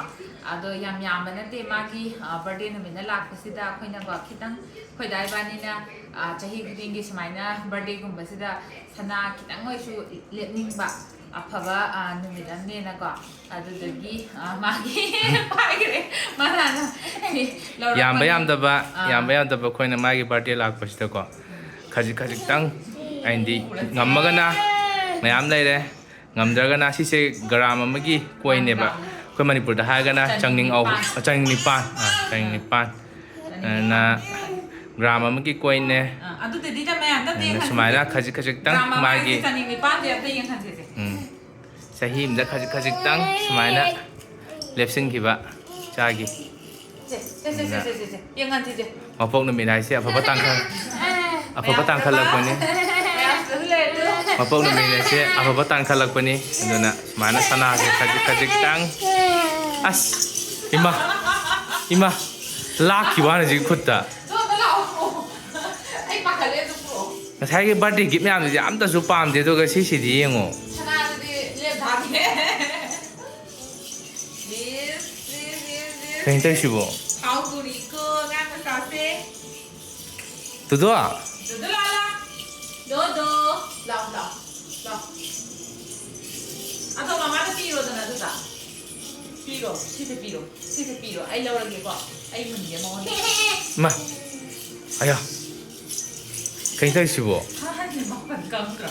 ꯑꯗꯣ ꯌꯥꯝ ꯌꯥꯝꯕ ꯅꯠꯇꯦ, ꯃꯥꯒꯤ, ꯑ, birthday ꯅꯨꯃꯤꯠꯅ ꯂꯥꯛꯄꯁꯤꯗ ꯑꯩꯈꯣꯏꯅꯀꯣ ꯈꯤꯇꯪ, ꯑꯩꯈꯣꯏ ꯗꯥ ꯏꯕꯥꯅꯤꯅ, ꯑ, ꯆꯍꯤ ꯈꯨꯗꯤꯡꯒꯤ ꯁꯨꯃꯥꯏꯅ birthday ꯒꯨꯝꯕꯁꯤꯗ ꯁꯅꯥ ꯈꯤꯇꯪ ꯑꯣꯏꯁꯨ ꯂꯦꯞꯅꯤꯡꯕ ꯑꯐꯕ, ꯑ, ꯅꯨꯃꯤꯠ ꯑꯃꯅꯦꯅꯀꯣ꯫ ꯑꯗꯨꯗꯒꯤ, ꯑ, ꯃꯥꯒꯤ ꯄꯥꯏꯈ꯭ꯔꯦ꯫ ꯃꯥꯅ ꯍꯥꯟꯅ ꯂꯧꯔꯛꯄꯅꯦ꯫ ꯌꯥꯝꯕ ꯌꯥꯝꯗꯕ, ꯑꯥ꯫ ꯌꯥꯝꯕ ꯌꯥꯝꯗꯕ ꯑꯩꯈꯣꯏꯅ ꯃꯥꯒꯤ birthday ꯂꯥꯛꯄꯁꯤꯗꯀꯣ, ꯈꯖꯤꯛ ꯈꯖꯤꯛꯇꯪ, ꯍꯥꯏꯗꯤ ꯉꯝꯃꯒꯅ ꯃꯌꯥꯝ ꯂꯩꯔꯦ, ꯉꯝꯗ꯭ꯔꯒꯅ ꯁꯤꯁꯦ gram ꯑꯃꯒꯤ coin ꯅꯦꯕ꯫ ꯑꯩꯈꯣꯏ ꯃꯅꯤꯄꯨꯔꯗ ꯍꯥꯏꯔꯒꯅ ꯆꯅꯤꯡ ꯅꯤꯄꯥꯟ꯫ ꯆꯅꯤꯡ ꯅꯤꯄꯥꯟ꯫ ꯑꯥ, ꯆꯅꯤꯡ ꯅꯤꯄꯥꯟ꯫ ꯑꯗꯨꯅ gram ꯑꯃꯒꯤ coin ꯅꯦ꯫ ꯑꯥ, ꯑꯗꯨꯗꯗꯤ ꯆꯞ ꯃꯌꯥꯝꯗ ꯑꯗꯨꯅ ꯌꯦꯡꯍꯟꯁꯤ꯫ ꯁꯨꯃꯥꯏꯅ ꯈꯖꯤꯛ ꯈꯖꯤꯛꯇꯪ gram ꯑꯃ ꯃꯥꯒꯤ ꯍꯥꯏꯁꯦ ꯆꯅꯤꯡ ꯅꯤꯄꯥꯟꯁꯦ ꯑꯝꯇ ꯌꯦꯡꯍꯟꯁꯤꯁꯦ꯫ ꯎꯝ꯫ ꯆꯍꯤ ꯑꯃꯗ ꯈꯖꯤꯛ ꯈꯖꯤꯛꯇꯪ ꯁꯨꯃꯥꯏꯅ ꯂꯦꯞꯁꯤꯟꯈꯤꯕ ꯏꯆꯥꯒꯤ꯫ ꯁꯦ, ꯁꯦ, ꯁꯦ, ꯑꯗꯨꯅ ꯁꯦ, ꯁꯦ, ꯁꯦ, ꯁꯦ꯫ ꯌꯦꯡꯍꯟꯁꯤꯁꯦ꯫ ꯃꯄꯣꯛ ꯅꯨꯃꯤꯠ ꯍꯥꯏꯁꯦ ꯑꯐꯕ ꯇꯥꯡꯈꯠ-, ꯑꯐꯕ ꯃꯌꯥꯝ ꯇꯥꯡꯈꯠꯂꯛꯄꯅꯤ꯫ ꯃꯌꯥꯝꯁꯤꯗꯁꯨ ꯂꯩꯔꯦ ꯑꯗꯨ꯫ ꯃꯄꯣꯛ ꯅꯨꯃꯤꯠ ꯍꯥꯏꯁꯦ ꯑꯐꯕ ꯇꯥꯡꯈꯠꯂꯛꯄꯅꯤ꯫ ꯑꯗꯨꯅ ꯁꯨꯃꯥꯏꯅ ꯁꯅꯥꯁꯦ ꯈꯖꯤꯛ ꯈꯖꯤꯛꯇꯪ꯫ ꯑꯁ! ꯏꯃꯥ! ꯏꯃꯥ! ꯂꯥꯛꯈꯤꯕ ꯋꯥꯅꯤ ꯍꯧꯖꯤꯛ ꯈꯨꯠꯇ꯫ ꯑꯗꯣ ꯑꯝꯇ ꯂꯥꯛꯑꯣ꯫ ꯑꯩ ꯄꯥꯈꯠꯂꯦ ꯑꯗꯨ ꯄꯨꯔꯛꯑꯣ꯫ ꯉꯁꯥꯏꯒꯤ birthday gift ꯃꯌꯥꯝꯗꯨꯗꯤ ꯑꯝꯇꯁꯨ ꯄꯥꯝꯗꯦ, ꯑꯗꯨꯒ ꯁꯤꯁꯤꯗꯤ ꯌꯦꯡꯉꯣ꯫ ꯁꯅꯥꯗꯨꯗꯤ ꯂꯦꯞ ꯊꯥꯒꯦ꯫ Yes, yes, yes, yes꯫ ꯀꯩꯅꯣ ꯇꯧꯔꯤꯁꯤꯕꯣ? ꯊꯥꯎ ꯇꯨꯔꯤꯀꯣ ꯑꯉꯥꯡ ꯃꯆꯥꯁꯦ꯫ ꯗꯣꯗꯣ? ꯗꯣꯗꯣ ꯂꯥꯛꯑꯣ, ꯂꯥꯛꯑꯣ꯫ ꯗꯣꯗꯣ, ꯂꯥꯛꯑꯣ, ꯂꯥꯛꯑꯣ, ꯂꯥꯛꯑꯣ꯫ ꯑꯗꯣ ꯃꯃꯥꯗ ꯄꯤꯔꯣꯗꯅ ꯑꯗꯨꯗ꯫ ꯄꯤꯔꯣ, ꯁꯤꯁꯦ ꯄꯤꯔꯣ, ꯁꯤꯁꯦ ꯄꯤꯔꯣ꯫ ꯑꯩ ꯂꯧꯔꯒꯦꯀꯣ꯫ ꯑꯩ ꯃꯨꯟꯒꯦ ꯃꯉꯣꯟꯗ꯫ ꯃꯥ꯫ ꯑꯌꯥ꯫ ꯀꯩꯅꯣ ꯇꯧꯔꯤꯁꯤꯕꯣ? ꯍꯥꯏꯅꯦ, ꯃꯥꯄꯟ ꯀꯪꯗ꯭ꯔꯣ?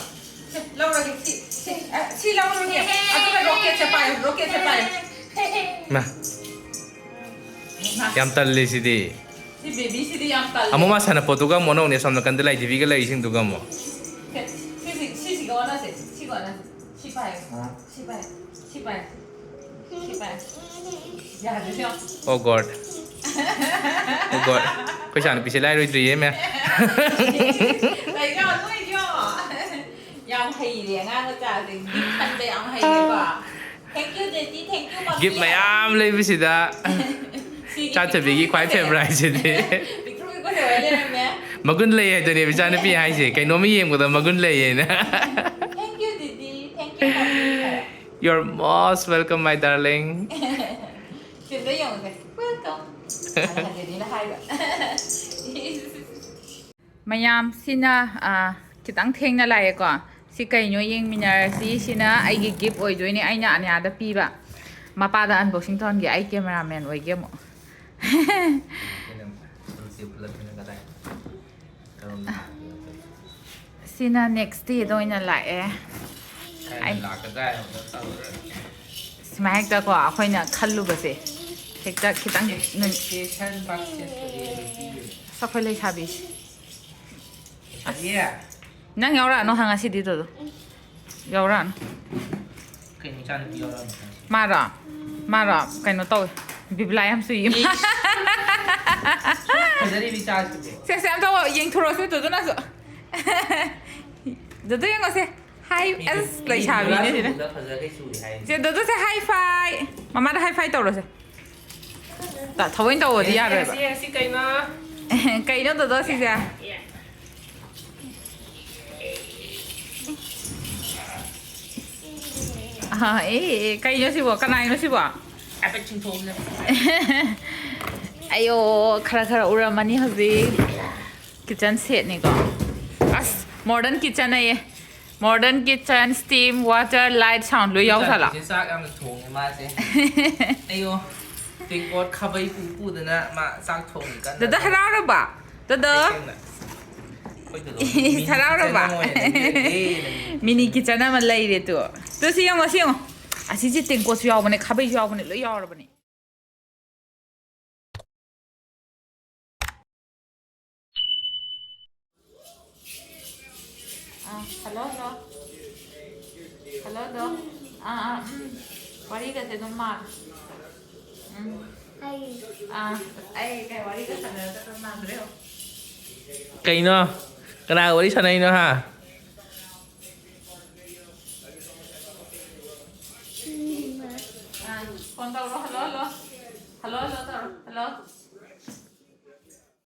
ꯁꯦ, ꯂꯧꯔꯒꯦ, ꯁꯤ, ꯁꯤ, ꯑ, ꯁꯤ ꯂꯧꯔꯒꯦ꯫ ꯑꯗꯨꯒ rocketꯁꯦ ꯄꯥꯏꯌꯨ, rocketꯁꯦ ꯄꯥꯏꯌꯨ꯫ ꯃꯥ, ꯌꯥꯝ ꯇꯜꯂꯦ ꯁꯤꯗꯤ꯫ ꯁꯤ babyꯁꯤꯗꯤ ꯌꯥꯝ ꯇꯜꯂꯦ꯫ ꯑꯃꯨꯛ ꯃꯥ ꯁꯥꯟꯅꯄꯣꯠꯇꯨꯒ ꯑꯃꯨꯛ ꯑꯣꯟꯅꯧꯅꯦ, ꯑꯁꯣꯝ ꯅꯥꯀꯟꯗ ꯂꯩ, ꯇꯤꯚꯤꯒ ꯂꯩꯔꯤꯁꯤꯡꯗꯨꯒ ꯑꯃꯨꯛ꯫ ꯁꯦ, ꯁꯤꯁꯤ-, ꯁꯤꯁꯤꯒ ꯑꯣꯟꯅꯁꯦ, ꯁꯤꯒ ꯑꯣꯟꯅꯁꯦ꯫ ꯁꯤ ꯄꯥꯏꯌꯨ, ꯑ꯫ ꯁꯤ ꯄꯥꯏꯌꯨ, ꯁꯤ ꯄꯥꯏꯌꯨ, ꯁꯤ ꯄꯥꯏꯌꯨ꯫ ꯌꯥꯗ꯭ꯔꯁꯨ ꯌꯦꯡꯉꯣ꯫ Oh God꯫ Oh God꯫ ꯑꯩꯈꯣꯏ ꯏꯆꯥꯅꯨꯄꯤꯁꯦ ꯂꯥꯏꯔꯣꯏꯗ꯭ꯔꯤꯌꯦ, ꯃꯦꯝ꯫ ꯂꯩ ꯌꯦꯡꯉꯣ, ꯅꯣꯏ ꯌꯦꯡꯉꯣ꯫ ꯌꯥꯝ ꯍꯩꯔꯦ ꯑꯉꯥꯡ ꯃꯆꯥꯁꯦ꯫ Gift ꯈꯟꯕ ꯌꯥꯝ ꯍꯩꯔꯦꯀꯣ꯫ Thank you, Daddy. Thank you, Mommy. Gift ꯃꯌꯥꯝ ꯂꯩꯕꯁꯤꯗ ꯁꯤꯒꯤ ꯆꯥꯟꯆꯕꯤꯒꯤ ꯈ꯭ꯋꯥꯏ ꯄꯤꯛꯇ꯭ꯔꯨ ꯄꯤꯛꯄꯁꯦ꯫ Favouriteꯁꯤꯗꯤ꯫ ꯄꯤꯛꯇ꯭ꯔꯨ ꯄꯤꯛꯄꯁꯦ ꯑꯣꯏ ꯂꯩꯔꯝꯃꯦ꯫ ꯃꯒꯨꯟ ꯂꯩ ꯍꯥꯏꯗꯨꯅꯦꯕ ꯏꯆꯥꯅꯨꯄꯤ ꯍꯥꯏꯁꯦ꯫ ꯀꯩꯅꯣꯝꯃ ꯌꯦꯡꯕꯗ ꯃꯒꯨꯟ ꯂꯩꯌꯦꯅ꯫ Thank you, Daddy. Thank you, Mommy. You're most welcome, my darling꯫ ꯐꯤꯜꯗ ꯌꯦꯡꯉꯨꯁꯦ꯫ Welcome꯫ ꯍꯥꯏ ꯍꯥꯏꯗꯦꯅꯤꯅ ꯍꯥꯏꯕ꯫ ꯃꯌꯥꯝ, ꯁꯤꯅ, ꯑ, ꯈꯤꯇꯪ ꯊꯦꯡꯅ ꯂꯥꯛꯑꯦꯀꯣ꯫ ꯁꯤ ꯀꯩꯅꯣ ꯌꯦꯡꯃꯤꯟꯅꯔꯁꯤ꯫ ꯁꯤꯅ ꯑꯩꯒꯤ gift ꯑꯣꯏꯗꯣꯏꯅꯦ, ꯑꯩꯅ ꯑꯅꯤꯌꯥꯗ ꯄꯤꯕ꯫ ꯃꯄꯥꯗ unboxing ꯇꯧꯍꯟꯒꯦ, ꯑꯩ cameraman ꯑꯣꯏꯒꯦ ꯑꯃꯨꯛ꯫ ꯑꯩꯈꯣꯏꯅ ꯁꯝꯁꯦ ꯄꯨꯂꯞꯁꯤꯅ ꯀꯗꯥꯏ? ꯀꯔꯣꯝꯗ ꯂꯥꯛꯀꯦ? ꯁꯤꯅ next dayꯗ ꯑꯣꯏꯅ ꯂꯥꯛꯑꯦ꯫ ꯀꯥꯏꯗ ꯑꯩ ꯂꯥꯛꯀꯗ꯭ꯔꯥ ꯍꯥꯏꯕꯗꯣ ꯇꯧꯔꯦ꯫ ꯁꯨꯃꯥꯏꯅ ꯍꯦꯛꯇꯀꯣ ꯑꯩꯈꯣꯏꯅ ꯈꯜꯂꯨꯕꯁꯦ ꯍꯦꯛꯇ ꯈꯤꯇꯪ ꯅꯨꯃꯤꯠ Expectation ꯕꯥꯁꯀꯦꯠꯇꯗꯤ ꯑꯗꯨꯝ ꯄꯤꯌꯦ꯫ ꯑꯁ, ꯑꯩꯈꯣꯏ ꯂꯩꯁꯥꯕꯤꯁꯦ꯫ ꯂꯩꯁꯥꯕꯤ? ꯅꯪ ꯌꯥꯎꯔꯛꯑꯅꯣ ꯍꯪ ꯉꯁꯤꯗꯤ, ꯇꯣꯗꯣ꯫ ꯌꯥꯎꯔꯛꯑꯅꯨ꯫ ꯀꯩꯅꯣ ꯏꯆꯥꯅꯨꯄꯤ ꯌꯥꯎꯔꯛꯑꯅꯨ ꯍꯥꯏꯁꯦ? ꯃꯥꯔꯣ? ꯃꯥꯔꯣ? ꯀꯩꯅꯣ ꯇꯧꯋꯦ꯫ ꯕꯤꯕꯨꯂꯥ ꯌꯥꯝ ꯆꯨꯏꯌꯦ꯫ ꯏꯁ! ꯐꯖꯔꯤꯕ ꯏꯆꯥꯁꯤꯕꯨ꯫ ꯁꯦ, ꯁꯦ, ꯑꯝꯇ ꯌꯦꯡꯊꯣꯔꯛꯑꯣꯁꯦ ꯇꯣꯗꯣ ꯅꯪꯁꯨ꯫ ꯗꯣꯗꯣ ꯌꯦꯡꯉꯣꯁꯦ꯫ Hi, ꯃꯤꯗꯤ ꯑꯁ, ꯂꯩꯁꯥꯕꯤꯅꯦ ꯕꯤꯕꯨꯂꯥ ꯁꯤꯅ꯫ ꯆꯨꯕꯗ ꯐꯖꯈꯩ ꯆꯨꯏ ꯍꯥꯏꯅꯤ꯫ ꯁꯦ, ꯗꯣꯗꯣꯁꯦ hi fi꯫ ꯃꯃꯥꯗ hi fi ꯇꯧꯔꯣꯁꯦ꯫ ꯇ-, ꯊꯑꯣꯏꯅ ꯇꯧꯕꯗꯤ ꯑꯦ, ꯌꯥꯔꯣꯏꯕ꯫ ꯑꯁꯤ, ꯑꯁꯤ ꯀꯩꯅꯣ? ꯀꯩꯅꯣ ꯗꯣꯗꯣ ꯁꯤꯁꯦ? ꯑꯥ, ꯑꯦ, ꯑꯦ, ꯀꯩꯅꯣ ꯁꯤꯕꯣ? ꯀꯅꯥꯏꯅꯣ ꯁꯤꯕꯣ? ꯍꯥꯏꯐꯦꯠ ꯆꯤꯡꯊꯣꯛꯑꯝꯅꯦ꯫ ꯑꯌꯣ, ꯈꯔ ꯈꯔ ꯎꯔꯝꯃꯅꯤ ꯍꯧꯖꯤꯛ꯫ Kitchen setꯅꯤꯀꯣ꯫ ꯑꯁ, modern kitchen ꯑꯌꯦ꯫ Modern kitchen, steam, water, light, sound ꯂꯣꯏ ꯌꯥꯎ ꯖꯥꯠꯂꯣ? ꯆꯥꯛꯁꯦ ꯆꯥꯛ ꯌꯥꯝꯅ ꯊꯣꯡꯉꯦ ꯃꯥꯁꯦ꯫ ꯑꯌꯣ, ꯇꯦꯡꯀꯣꯠ ꯈꯥꯕꯩ ꯄꯨ ꯄꯨꯗꯅ ꯃꯥ ꯆꯥꯛ ꯊꯣꯡꯉꯤ ꯀꯟꯅ꯫ ꯗꯥꯗꯥ ꯍꯔꯥꯎꯔꯕ? ꯗꯥꯗꯥ? ꯇꯁꯦꯡꯅ꯫ ꯑꯩꯈꯣꯏ ꯗꯥꯗꯥ ꯏꯁ, ꯍꯔꯥꯎꯔꯕ? ꯅꯪ ꯑꯣꯏꯅ ꯂꯩꯔꯦ, ꯅꯪ꯫ Mini kitchen ꯑꯃ ꯂꯩꯔꯦ ꯇꯨ꯫ ꯇꯨ, ꯁꯤ ꯌꯦꯡꯉꯣ, ꯁꯤ ꯌꯦꯡꯉꯣ꯫ ꯑꯁꯤꯁꯦ ꯇꯦꯡꯀꯣꯠꯁꯨ ꯌꯥꯎꯕꯅꯦ, ꯈꯥꯕꯩꯁꯨ ꯌꯥꯎꯕꯅꯦ, ꯂꯣꯏ ꯌꯥꯎꯔꯕꯅꯦ꯫ ꯑꯥ, ꯍꯜꯂꯣ, ꯍꯜꯂꯣ꯫ Hello, hello. ꯑꯥ, ꯑꯥ, ꯎꯝ꯫ ꯋꯥꯔꯤꯒꯁꯦ ꯑꯗꯨꯝ ꯃꯥꯜꯂꯦ꯫ ꯎꯝ꯫ ꯑꯩ꯫ ꯑꯥ, ꯑꯩ ꯀꯩ ꯋꯥꯔꯤꯒ ꯁꯥꯟꯅꯔꯒ ꯑꯗꯨꯝ ꯃꯥꯟꯗ꯭ꯔꯦ꯫ ꯀꯩꯅꯣ? ꯀꯅꯥꯒ ꯋꯥꯔꯤ ꯁꯥꯟꯅꯩꯅꯣ, ꯍꯥ? ꯎꯝ꯫ ꯑꯥ, ꯐꯣꯟ ꯇꯧꯔꯣ꯫